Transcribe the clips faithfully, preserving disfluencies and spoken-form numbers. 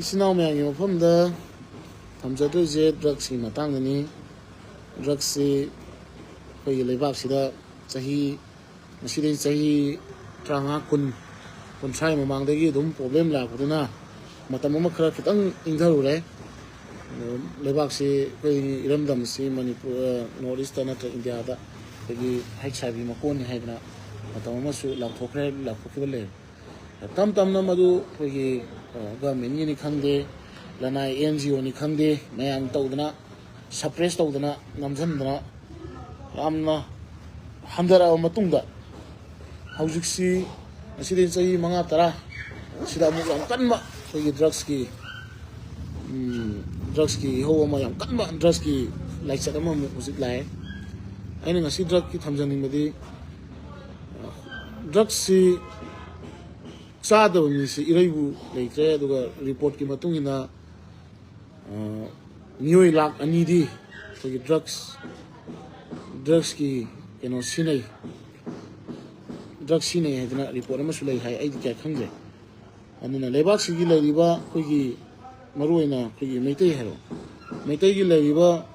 ꯏꯆꯤꯟ ꯏꯅꯥꯎ ꯃꯌꯥꯝꯒꯤ ꯃꯐꯝꯗ ꯊꯝꯖꯗꯣꯏꯁꯦ ꯗ꯭ꯔꯛꯁꯀꯤ ꯃꯇꯥꯡꯗꯅꯤ꯫ ꯗ꯭ꯔꯛꯁꯁꯤ ꯑꯩꯈꯣꯏꯒꯤ ꯂꯩꯕꯥꯛꯁꯤꯗ ꯆꯍꯤ, ꯉꯁꯤꯗꯒꯤ ꯆꯍꯤ ꯇꯔꯥꯃꯉꯥ, ꯀꯨꯟ, ꯀꯨꯟꯊ꯭ꯔꯥꯒꯤ ꯃꯃꯥꯡꯗꯒꯤ ꯑꯗꯨꯝ ꯄ꯭ꯔꯣꯕ꯭ꯂꯦꯝ ꯂꯥꯛꯄꯗꯨꯅ ꯃꯇꯝ ꯑꯃ ꯈꯔ ꯈꯤꯇꯪ ꯏꯪꯊꯔꯨꯔꯦ꯫ ꯑꯗꯣ ꯂꯩꯕꯥꯛꯁꯤ, ꯑꯩꯈꯣꯏꯒꯤ ꯏꯔꯝꯗꯝꯁꯤ ꯃꯅꯤꯄꯨꯔ, ꯅꯣꯔꯠ ꯏꯁꯇ ꯅꯠꯇ꯭ꯔꯒ ꯏꯟꯗꯤꯌꯥꯗ ꯑꯩꯈꯣꯏꯒꯤ ꯍꯩꯁ ꯑꯥꯏ ꯚꯤ ꯃꯀꯣꯟꯅꯤ ꯍꯥꯏꯗꯅ ꯃꯇꯝ ꯑꯃꯁꯨ ꯂꯥꯎꯊꯣꯛꯈ꯭ꯔꯦ, ꯂꯥꯎꯊꯣꯛꯈꯤꯕ ꯂꯩꯔꯦ꯫ ꯇꯞ ꯇꯞꯅ ꯃꯗꯨ ꯑꯩꯈꯣꯏꯒꯤ, ꯑ, ꯒꯚꯔꯟꯃꯦꯟꯒꯤꯅꯤ ꯈꯪꯗꯦ, ꯂꯅꯥꯏ ꯑꯦꯟ ꯖꯤ ꯑꯣꯅꯤ ꯈꯪꯗꯦ, ꯃꯌꯥꯝ ꯇꯧꯗꯅ, ꯁꯄ꯭ꯔꯦꯁ ꯇꯧꯗꯅ, ꯅꯝꯁꯤꯟꯗꯅ ꯌꯥꯝꯅ ꯍꯟꯊꯔꯛꯑꯕ ꯃꯇꯨꯡꯗ, ꯍꯧꯖꯤꯛꯁꯤ ꯉꯁꯤꯗꯒꯤ ꯆꯍꯤ ꯃꯉꯥ ꯇꯔꯥ ꯁꯤꯗ ꯑꯃꯨꯛ ꯌꯥꯝ ꯀꯟꯕ ꯑꯩꯈꯣꯏꯒꯤ ꯗ꯭ꯔꯛꯁꯀꯤ, ꯎꯝ, ꯗ꯭ꯔꯛꯁꯀꯤ ꯏꯍꯧ ꯑꯃ, ꯌꯥꯝ ꯀꯟꯕ ꯗ꯭ꯔꯛꯁꯀꯤ ꯂꯥꯏꯆꯠ ꯑꯃꯃꯨꯛ ꯍꯧꯖꯤꯛ ꯂꯥꯛꯑꯦ꯫ ꯑꯩꯅ ꯉꯁꯤ ꯗ꯭ꯔꯛꯀꯤ ꯊꯝꯖꯅꯤꯡꯕꯗꯤ, ꯗ꯭ꯔꯛꯁꯤ ꯆꯥꯗꯕ ꯃꯤꯁꯤ ꯏꯔꯩꯕꯨ ꯂꯩꯇ꯭ꯔꯦ꯫ ꯑꯗꯨꯒ ꯔꯤꯄꯣꯔꯠꯀꯤ ꯃꯇꯨꯡ ꯏꯟꯅ, ꯑ, ꯃꯤꯑꯣꯏ ꯂꯥꯈ ꯑꯅꯤꯗꯤ ꯑꯩꯈꯣꯏꯒꯤ ꯗ꯭ꯔꯛꯁ, ꯗ꯭ꯔꯛꯁꯀꯤ ꯀꯩꯅꯣ ꯁꯤꯖꯤꯟꯅꯩ, ꯗ꯭ꯔꯛꯁ ꯁꯤꯖꯤꯟꯅꯩ ꯍꯥꯏꯗꯅ ꯔꯤꯄꯣꯔꯠ ꯑꯃꯁꯨ ꯂꯩ ꯍꯥꯏ꯫ ꯑꯩꯗꯤ ꯀꯌꯥ ꯈꯪꯗ꯭ꯔꯦ꯫ ꯑꯗꯨꯅ ꯂꯩꯕꯥꯛꯁꯤꯒꯤ ꯂꯩꯔꯤꯕ ꯑꯩꯈꯣꯏꯒꯤ, ꯃꯔꯨꯑꯣꯏꯅ ꯑꯩꯈꯣꯏꯒꯤ ꯃꯩꯇꯩ ꯍꯥꯏꯔꯣ, ꯃꯩꯇꯩꯒꯤ ꯂꯩꯔꯤꯕ,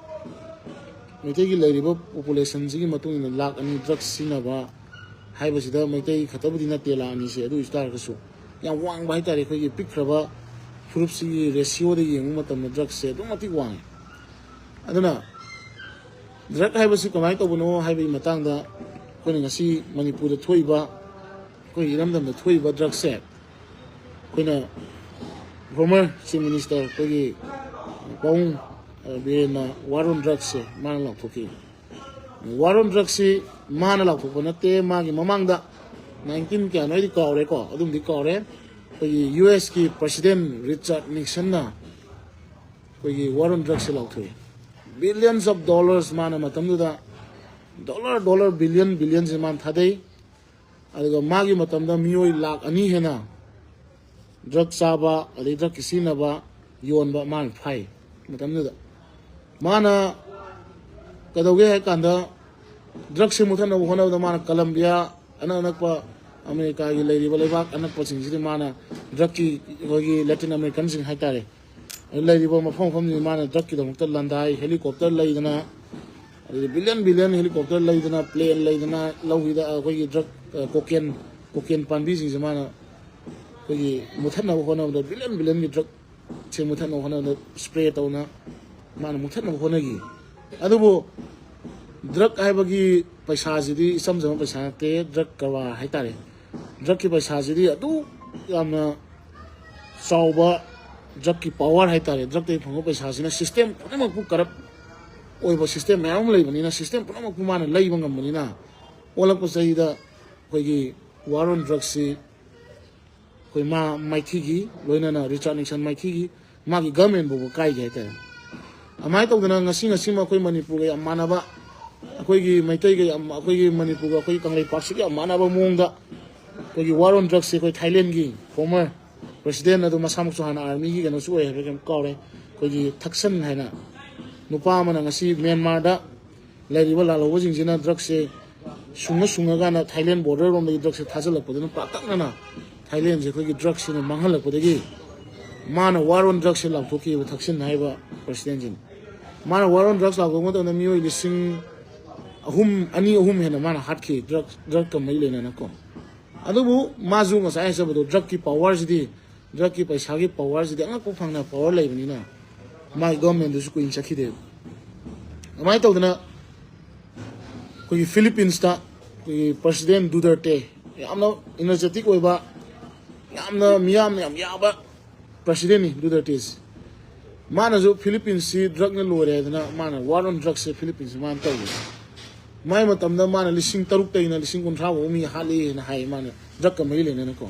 ꯃꯩꯇꯩꯒꯤ ꯂꯩꯔꯤꯕ ꯄꯣꯄꯨꯂꯦꯁꯟꯁꯤꯒꯤ ꯃꯇꯨꯡ ꯏꯟꯅ ꯂꯥꯈ ꯑꯅꯤ ꯗ꯭ꯔꯛꯁ ꯁꯤꯖꯤꯟꯅꯕ ꯍꯥꯏꯕꯁꯤꯗ ꯃꯩꯇꯩ ꯈꯛꯇꯕꯨꯗꯤ ꯅꯠꯇꯦ, ꯂꯥꯈ ꯑꯅꯤꯁꯦ꯫ ꯑꯗꯨ ꯑꯣꯏ ꯇꯥꯔꯒꯁꯨ ꯌꯥꯝ ꯋꯥꯡꯕ ꯍꯥꯏꯇꯥꯔꯦ꯫ ꯑꯩꯈꯣꯏꯒꯤ ꯄꯤꯛꯈ꯭ꯔꯕ ꯐꯨꯔꯨꯞꯁꯤꯒꯤ ꯔꯦꯁꯤꯌꯣꯗ ꯌꯦꯡꯕ ꯃꯇꯝꯗ ꯗ꯭ꯔꯛꯁꯦ ꯑꯗꯨꯛ ꯃꯇꯤꯛ ꯋꯥꯡꯉꯤ꯫ ꯑꯗꯨꯅ ꯗ꯭ꯔꯛ ꯍꯥꯏꯕꯁꯤ ꯀꯃꯥꯏꯅ ꯇꯧꯕꯅꯣ ꯍꯥꯏꯕꯒꯤ ꯃꯇꯥꯡꯗ ꯑꯩꯈꯣꯏꯅ ꯉꯁꯤ ꯃꯅꯤꯄꯨꯔꯗ ꯊꯣꯛꯏꯕ, ꯑꯩꯈꯣꯏ ꯏꯔꯝꯗꯝꯗ ꯊꯣꯛꯏꯕ ꯗ꯭ꯔꯛꯁꯦ, ꯑꯩꯈꯣꯏꯅ ꯐꯣꯔꯃꯔ ꯆꯤꯐ ꯃꯤꯅꯤꯁꯇꯔ ꯑꯩꯈꯣꯏꯒꯤ ꯄꯥꯕꯨꯡ, ꯑ, ꯕꯤꯔꯦꯟꯅ ꯋꯥꯔ ꯑꯣꯟ ꯗ꯭ꯔꯛꯁꯁꯦ ꯃꯥꯅ ꯂꯥꯎꯊꯣꯛꯈꯤ꯫ ꯋꯥꯔ ꯑꯣꯟ ꯗ꯭ꯔꯛꯁꯤ ꯃꯥꯅ ꯂꯥꯎꯊꯣꯛꯄ ꯅꯠꯇꯦ, ꯃꯥꯒꯤ ꯃꯃꯥꯡꯗ ꯅꯥꯏꯟꯇꯤꯟ ꯀꯌꯥꯅꯣ ꯑꯩꯗꯤ ꯀꯥꯎꯔꯦꯀꯣ, ꯑꯗꯨꯝꯗꯤ ꯀꯥꯎꯔꯦ꯫ ꯑꯩꯈꯣꯏꯒꯤ ꯌꯨ ꯑꯦꯁꯀꯤ ꯄ꯭ꯔꯁꯤꯗꯦꯟ ꯔꯤꯆꯥꯔꯗ ꯅꯤꯛꯁꯟꯅ ꯑꯩꯈꯣꯏꯒꯤ ꯋꯥꯔ ꯑꯣꯟ ꯗ꯭ꯔꯛꯁꯦ ꯂꯥꯎꯊꯣꯛꯏ꯫ ꯕꯤꯂꯤꯌꯟꯁ ꯑꯣꯐ ꯗꯣꯂꯔꯁ ꯃꯥꯅ ꯃꯇꯝꯗꯨꯗ, ꯗꯣꯂꯔ, ꯗꯣꯂꯔ ꯕꯤꯂꯤꯌꯟ, ꯕꯤꯂꯤꯌꯟꯁꯦ ꯃꯥꯅ ꯊꯥꯗꯩ꯫ ꯑꯗꯨꯒ ꯃꯥꯒꯤ ꯃꯇꯝꯗ ꯃꯤꯑꯣꯏ ꯂꯥꯈ ꯑꯅꯤ ꯍꯦꯟꯅ ꯗ꯭ꯔꯛ ꯆꯥꯕ, ꯑꯗꯩ ꯗ꯭ꯔꯛꯀꯤ ꯁꯤꯖꯤꯟꯅꯕ, ꯌꯣꯟꯕ ꯃꯥꯅ ꯐꯥꯏ꯫ ꯃꯇꯝꯗꯨꯗ ꯃꯥꯅ ꯀꯩꯗꯧꯒꯦ ꯍꯥꯏ ꯀꯥꯟꯗ, ꯗ꯭ꯔꯛꯁꯦ ꯃꯨꯊꯠꯅꯕ ꯍꯣꯠꯅꯕꯗ ꯃꯥꯅ ꯀꯂꯝꯕꯤꯌꯥ, ꯑꯅꯛ ꯑꯅꯛꯄ ꯑꯃꯦꯔꯤꯀꯥꯒꯤ ꯂꯩꯔꯤꯕ ꯂꯩꯕꯥꯛ ꯑꯅꯛꯄꯁꯤꯡꯁꯤꯗꯤ ꯃꯥꯅ ꯗ꯭ꯔꯛꯀꯤ, ꯑꯩꯈꯣꯏꯒꯤ ꯂꯦꯇꯤꯟ ꯑꯃꯦꯔꯤꯀꯟꯁꯤꯡ ꯍꯥꯏꯇꯥꯔꯦ, ꯂꯩꯔꯤꯕ ꯃꯐꯝ ꯃꯐꯝꯁꯤꯡ ꯃꯥꯅ ꯗ꯭ꯔꯛꯀꯤꯗꯃꯛꯇ ꯂꯥꯟꯗꯥꯏ, ꯍꯦꯂꯤꯀꯣꯞꯇꯔ ꯂꯩꯗꯅ, ꯑꯗꯩꯗꯤ ꯕꯤꯂꯤꯌꯟ ꯕꯤꯂꯤꯌꯟ ꯍꯦꯂꯤꯀꯣꯞꯇꯔ ꯂꯩꯗꯅ, ꯄ꯭ꯂꯦꯟ ꯂꯩꯗꯅ, ꯂꯧꯁꯤꯗ ꯑꯩꯈꯣꯏꯒꯤ ꯗ꯭ꯔꯛ, ꯀꯣꯀꯦꯟ, ꯀꯣꯀꯦꯟ ꯄꯥꯝꯕꯤꯁꯤꯡꯁꯦ ꯃꯥꯅ ꯑꯩꯈꯣꯏꯒꯤ ꯃꯨꯊꯠꯅꯕ ꯍꯣꯠꯅꯕꯗ ꯕꯤꯂꯤꯌꯟ ꯕꯤꯂꯤꯌꯟꯒꯤ ꯗ꯭ꯔꯛꯁꯦ ꯃꯨꯊꯠꯅꯕ ꯍꯣꯠꯅꯕꯗ ꯏꯁꯄ꯭ꯔꯦ ꯇꯧꯅ ꯃꯥꯅ ꯃꯨꯊꯠꯅꯕ ꯍꯣꯠꯅꯈꯤ꯫ ꯑꯗꯨꯕꯨ ꯗ꯭ꯔꯛ ꯍꯥꯏꯕꯒꯤ ꯄꯩꯁꯥꯁꯤꯗꯤ ꯏꯆꯝ ꯆꯝꯕ ꯄꯩꯁꯥ ꯅꯠꯇꯦ, ꯗ꯭ꯔꯛ ꯀꯔꯕꯥꯔ ꯍꯥꯏꯇꯥꯔꯦ꯫ ꯗ꯭ꯔꯛꯀꯤ ꯄꯩꯁꯥꯁꯤꯗꯤ ꯑꯗꯨ ꯌꯥꯝꯅ ꯆꯥꯎꯕ, ꯗ꯭ꯔꯛꯀꯤ ꯄꯋꯥꯔ ꯍꯥꯏꯇꯥꯔꯦ, ꯗ꯭ꯔꯛꯇꯒꯤ ꯐꯪꯕ ꯄꯩꯁꯥꯁꯤꯅ ꯁꯤꯁꯇꯦꯝ ꯄꯨꯝꯅꯃꯛꯄꯨ ꯀꯔꯞ ꯑꯣꯏꯕ ꯁꯤꯁꯇꯦꯝ ꯃꯌꯥꯝ ꯑꯃ ꯂꯩꯕꯅꯤꯅ, ꯁꯤꯁꯇꯦꯝ ꯄꯨꯝꯅꯃꯛꯄꯨ ꯃꯥꯅ ꯂꯩꯕ ꯉꯝꯕꯅꯤꯅ, ꯑꯣꯜꯂꯛꯄ ꯆꯍꯤꯗ ꯑꯩꯈꯣꯏꯒꯤ ꯋꯥꯔ ꯑꯣꯟ ꯗ꯭ꯔꯛꯁꯤ ꯑꯩꯈꯣꯏ ꯃꯥ ꯃꯥꯏꯊꯤꯈꯤ, ꯂꯣꯏꯅꯅ ꯔꯤꯆꯥꯔꯗ ꯅꯤꯛꯁꯟ ꯃꯥꯏꯊꯤꯈꯤ, ꯃꯥꯒꯤ ꯒꯃꯦꯟ ꯐꯥꯎꯕ ꯀꯥꯏꯒꯦ ꯍꯥꯏꯇꯥꯔꯦ꯫ ꯑꯗꯨꯃꯥꯏꯅ ꯇꯧꯗꯅ ꯉꯁꯤ ꯉꯁꯤꯃꯛ ꯑꯩꯈꯣꯏ ꯃꯅꯤꯄꯨꯔꯒ ꯌꯥꯝ ꯃꯥꯟꯅꯕ, ꯑꯩꯈꯣꯏꯒꯤ ꯃꯩꯇꯩꯒ ꯌꯥꯝ, ꯑꯩꯈꯣꯏꯒꯤ ꯃꯅꯤꯄꯨꯔꯒ ꯑꯩꯈꯣꯏꯒꯤ ꯀꯪꯂꯩꯄꯥꯛꯁꯤꯒ ꯌꯥꯝ ꯃꯥꯟꯅꯕ ꯃꯑꯣꯡꯗ ꯑꯩꯈꯣꯏꯒꯤ ꯋꯥꯔ ꯑꯣꯟ ꯗ꯭ꯔꯛꯁꯦ ꯑꯩꯈꯣꯏ ꯊꯥꯏꯂꯦꯟꯒꯤ ꯐꯣꯔꯃꯔ ꯄ꯭ꯔꯦꯁꯤꯗꯦꯟ ꯑꯗꯨ ꯃꯁꯥꯃꯛꯁꯨ ꯍꯥꯟꯅ ꯑꯥꯔꯃꯤꯒꯤ ꯀꯩꯅꯣꯁꯨ ꯑꯣꯏ ꯍꯥꯏꯕ꯭ꯔꯥ ꯀꯩꯅꯣ ꯀꯥꯎꯔꯦ, ꯑꯩꯈꯣꯏꯒꯤ ꯊꯛꯁꯟ ꯍꯥꯏꯅ ꯅꯨꯄꯥ ꯑꯃꯅ ꯉꯁꯤ ꯃ꯭ꯌꯥꯟꯃꯥꯔꯗ ꯂꯩꯔꯤꯕ ꯂꯥꯜꯍꯧꯕꯁꯤꯡꯁꯤꯅ ꯗ꯭ꯔꯛꯁꯦ ꯁꯨꯡꯉ ꯁꯨꯡꯉꯀꯥꯟꯗ ꯊꯥꯏꯂꯦꯟ ꯕꯣꯔꯗꯔ ꯔꯣꯝꯗꯒꯤ ꯗ꯭ꯔꯛꯁꯦ ꯊꯥꯖꯤꯜꯂꯛꯄꯗꯨꯅ ꯄꯥꯛꯇꯛꯅꯅ ꯊꯥꯏꯂꯦꯟꯁꯦ ꯑꯩꯈꯣꯏꯒꯤ ꯗ꯭ꯔꯛꯁꯤꯅ ꯃꯥꯡꯍꯜꯂꯛꯄꯗꯒꯤ ꯃꯥꯅ ꯋꯥꯔ ꯑꯣꯟ ꯗ꯭ꯔꯛꯁꯦ ꯂꯥꯎꯊꯣꯛꯈꯤꯕ ꯊꯛꯁꯤꯟ ꯍꯥꯏꯕ ꯄ꯭ꯔꯦꯁꯤꯗꯦꯟꯁꯤꯅ꯫ ꯃꯥꯅ ꯋꯥꯔ ꯑꯣꯟ ꯗ꯭ꯔꯛꯁ ꯂꯥꯎꯊꯣꯛꯄ ꯃꯇꯝꯗ ꯃꯤꯑꯣꯏ ꯂꯤꯁꯤꯡ ꯑꯍꯨꯝ, ꯑꯅꯤ ꯑꯍꯨꯝ ꯍꯦꯟꯅ ꯃꯥꯅ ꯍꯥꯠꯈꯤ, ꯗ꯭ꯔꯛ, ꯗ꯭ꯔꯛꯀ ꯃꯔꯤ ꯂꯩꯅꯅꯀꯣ꯫ ꯑꯗꯨꯕꯨ ꯃꯥꯁꯨ ꯉꯁꯥꯏ ꯍꯥꯏꯖꯕꯗꯣ ꯗ꯭ꯔꯛꯀꯤ ꯄꯋꯥꯔꯁꯤꯗꯤ, ꯗ꯭ꯔꯛꯀꯤ ꯄꯩꯁꯥꯒꯤ ꯄꯋꯥꯔꯁꯤꯗꯤ ꯑꯉꯛꯄ ꯐꯪꯅ ꯄꯋꯥꯔ ꯂꯩꯕꯅꯤꯅ ꯃꯥꯒꯤ ꯒꯣꯔꯃꯦꯟꯗꯨꯁꯨ ꯀꯨꯏꯅ ꯆꯠꯈꯤꯗꯦꯕ꯫ ꯑꯗꯨꯃꯥꯏꯅ ꯇꯧꯗꯅ ꯑꯩꯈꯣꯏꯒꯤ ꯐꯤꯂꯤꯄꯤꯟꯁꯇ ꯑꯩꯈꯣꯏꯒꯤ ꯄ꯭ꯔꯁꯤꯗꯦꯟ ꯗꯨꯗꯔꯇꯦ, ꯌꯥꯝꯅ ꯏꯅꯔꯖꯦꯇꯤꯛ ꯑꯣꯏꯕ, ꯌꯥꯝꯅ ꯃꯤꯌꯥꯝꯅ ꯌꯥꯝ ꯌꯥꯕ ꯄ꯭ꯔꯁꯤꯗꯦꯟꯅꯤ ꯗꯨꯗꯔꯇꯦꯁꯤ꯫ ꯃꯥꯅꯁꯨ ꯐꯤꯂꯤꯄꯤꯟꯁꯁꯤ ꯗ꯭ꯔꯛꯅ ꯂꯣꯏꯔꯦ ꯍꯥꯏꯗꯅ ꯃꯥꯅ ꯋꯥꯔ ꯑꯣꯟ ꯗ꯭ꯔꯛꯁꯦ ꯐꯤꯂꯤꯄꯤꯟꯁꯁꯤ ꯃꯥꯅ ꯇꯧꯔꯤ꯫ ꯃꯥꯏ ꯃꯇꯝꯗ ꯃꯥꯅ ꯂꯤꯁꯤꯡ ꯇꯔꯨꯛꯇꯒꯤꯅ ꯂꯤꯁꯤꯡ ꯀꯨꯟꯊ꯭ꯔꯥ ꯐꯥꯎꯕ ꯃꯤ ꯍꯥꯠꯂꯛꯑꯦꯅ ꯍꯥꯏ, ꯃꯥꯅ ꯗ꯭ꯔꯛꯀ ꯃꯔꯤ ꯂꯩꯅꯅꯀꯣ꯫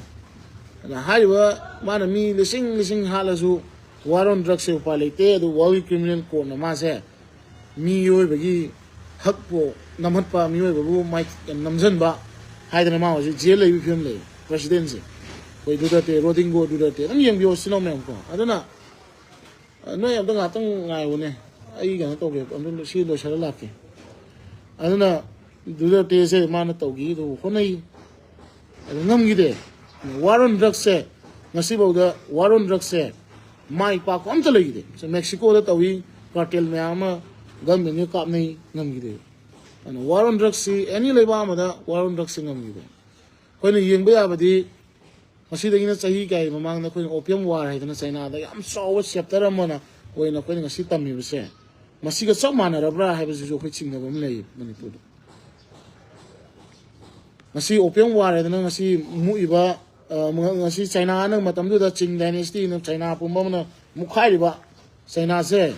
ꯑꯗ ꯍꯥꯏꯔꯤꯕ ꯃꯥꯅ ꯃꯤ ꯂꯤꯁꯤꯡ ꯂꯤꯁꯤꯡ ꯍꯥꯠꯂꯁꯨ ꯋꯥꯔ ꯑꯣꯟ ꯗ꯭ꯔꯛꯁꯦ ꯎꯄꯥꯏ ꯂꯩꯇꯦ꯫ ꯑꯗꯨ ꯋꯥꯔꯜꯒꯤ ꯀ꯭ꯔꯤꯃꯤꯅꯦꯜ ꯀꯣꯔꯠꯅ ꯃꯥꯁꯦ ꯃꯤꯑꯣꯏꯕꯒꯤ ꯍꯛꯄꯨ ꯅꯝꯍꯠꯄ, ꯃꯤꯑꯣꯏꯕꯕꯨ ꯃꯥꯏ ꯅꯝꯁꯤꯟꯕ ꯍꯥꯏꯗꯅ ꯃꯥ ꯍꯧꯖꯤꯛ ꯖꯦꯜ ꯂꯩꯕꯒꯤ ꯐꯤꯕꯝ ꯂꯩ꯫ ꯄ꯭ꯔꯁꯤꯗꯦꯟꯁꯤ ꯑꯩꯈꯣꯏ ꯗꯨꯗꯔꯇꯦ, ꯔꯣꯗꯤꯡꯒꯣ ꯗꯨꯗꯔꯇꯦ, ꯑꯗꯨꯝ ꯌꯦꯡꯕꯤꯌꯣ ꯏꯆꯤꯟ ꯏꯅꯥꯎ ꯃꯌꯥꯝ ꯀꯣ꯫ ꯑꯗꯨꯅ ꯅꯣꯏ ꯑꯝꯇ ꯉꯥꯏꯍꯥꯛꯇꯪ ꯉꯥꯏꯌꯨꯅꯦ, ꯑꯩ ꯀꯩꯅꯣ ꯇꯧꯒꯦ, ꯑꯝꯇ ꯁꯤ ꯂꯣꯏꯁꯤꯜꯂ ꯂꯥꯛꯀꯦ꯫ ꯑꯗꯨꯅ ꯗꯨꯗꯔꯇꯦꯁꯦ ꯃꯥꯅ ꯇꯧꯈꯤ, ꯑꯗꯨꯕꯨ ꯍꯣꯠꯅꯩ꯫ ꯑꯗꯨ ꯉꯝꯈꯤꯗꯦ꯫ War on drugsꯁꯦ ꯉꯁꯤꯐꯥꯎꯗ war on drugsꯁꯦ ꯃꯥꯏ ꯄꯥꯛꯄ ꯑꯝꯇ ꯂꯩꯈꯤꯗꯦ꯫ ꯃꯦꯛꯁꯤꯀꯣꯗ ꯇꯧꯏ, cartel ꯃꯌꯥꯝ ꯑꯃ governmentꯅ ꯀꯥꯞꯅꯩ, ꯉꯝꯈꯤꯗꯦ꯫ ꯑꯗꯨꯅ war on drugsꯁꯤ any ꯂꯩꯕꯥꯛ ꯑꯃꯗ war on drugsꯁꯤ ꯉꯝꯈꯤꯗꯦ꯫ ꯑꯩꯈꯣꯏꯅ ꯌꯦꯡꯕ ꯌꯥꯕꯗꯤ ꯃꯁꯤꯗꯒꯤꯅ ꯆꯍꯤ ꯀꯌꯥꯒꯤ ꯃꯃꯥꯡꯗ ꯑꯩꯈꯣꯏꯅ opium war ꯍꯥꯏꯗꯅ ꯆꯩꯅꯥꯗ ꯌꯥꯝ ꯆꯥꯎꯕ chapter ꯑꯃꯅ ꯑꯣꯏꯅ ꯑꯩꯈꯣꯏꯅ ꯉꯁꯤ ꯇꯝꯃꯤꯕꯁꯦ, ꯃꯁꯤꯒ ꯆꯞ ꯃꯥꯟꯅꯔꯕ꯭ꯔꯥ ꯍꯥꯏꯕꯁꯤꯁꯨ ꯑꯩꯈꯣꯏ ꯆꯤꯡꯅꯕ ꯑꯃ ꯂꯩ ꯃꯅꯤꯄꯨꯔꯗ꯫ ꯉꯁꯤ opium war ꯍꯥꯏꯗꯅ ꯉꯁꯤ ꯃꯨꯛꯏꯕ, ꯑ, ꯉꯁꯤ ꯆꯩꯅꯥꯅ ꯃꯇꯝꯗꯨꯗ Qing dynastyꯅ ꯆꯩꯅꯥ ꯄꯨꯝꯕ ꯑꯃꯅ ꯃꯨꯛꯈꯥꯏꯔꯤꯕ ꯆꯩꯅꯥꯁꯦ,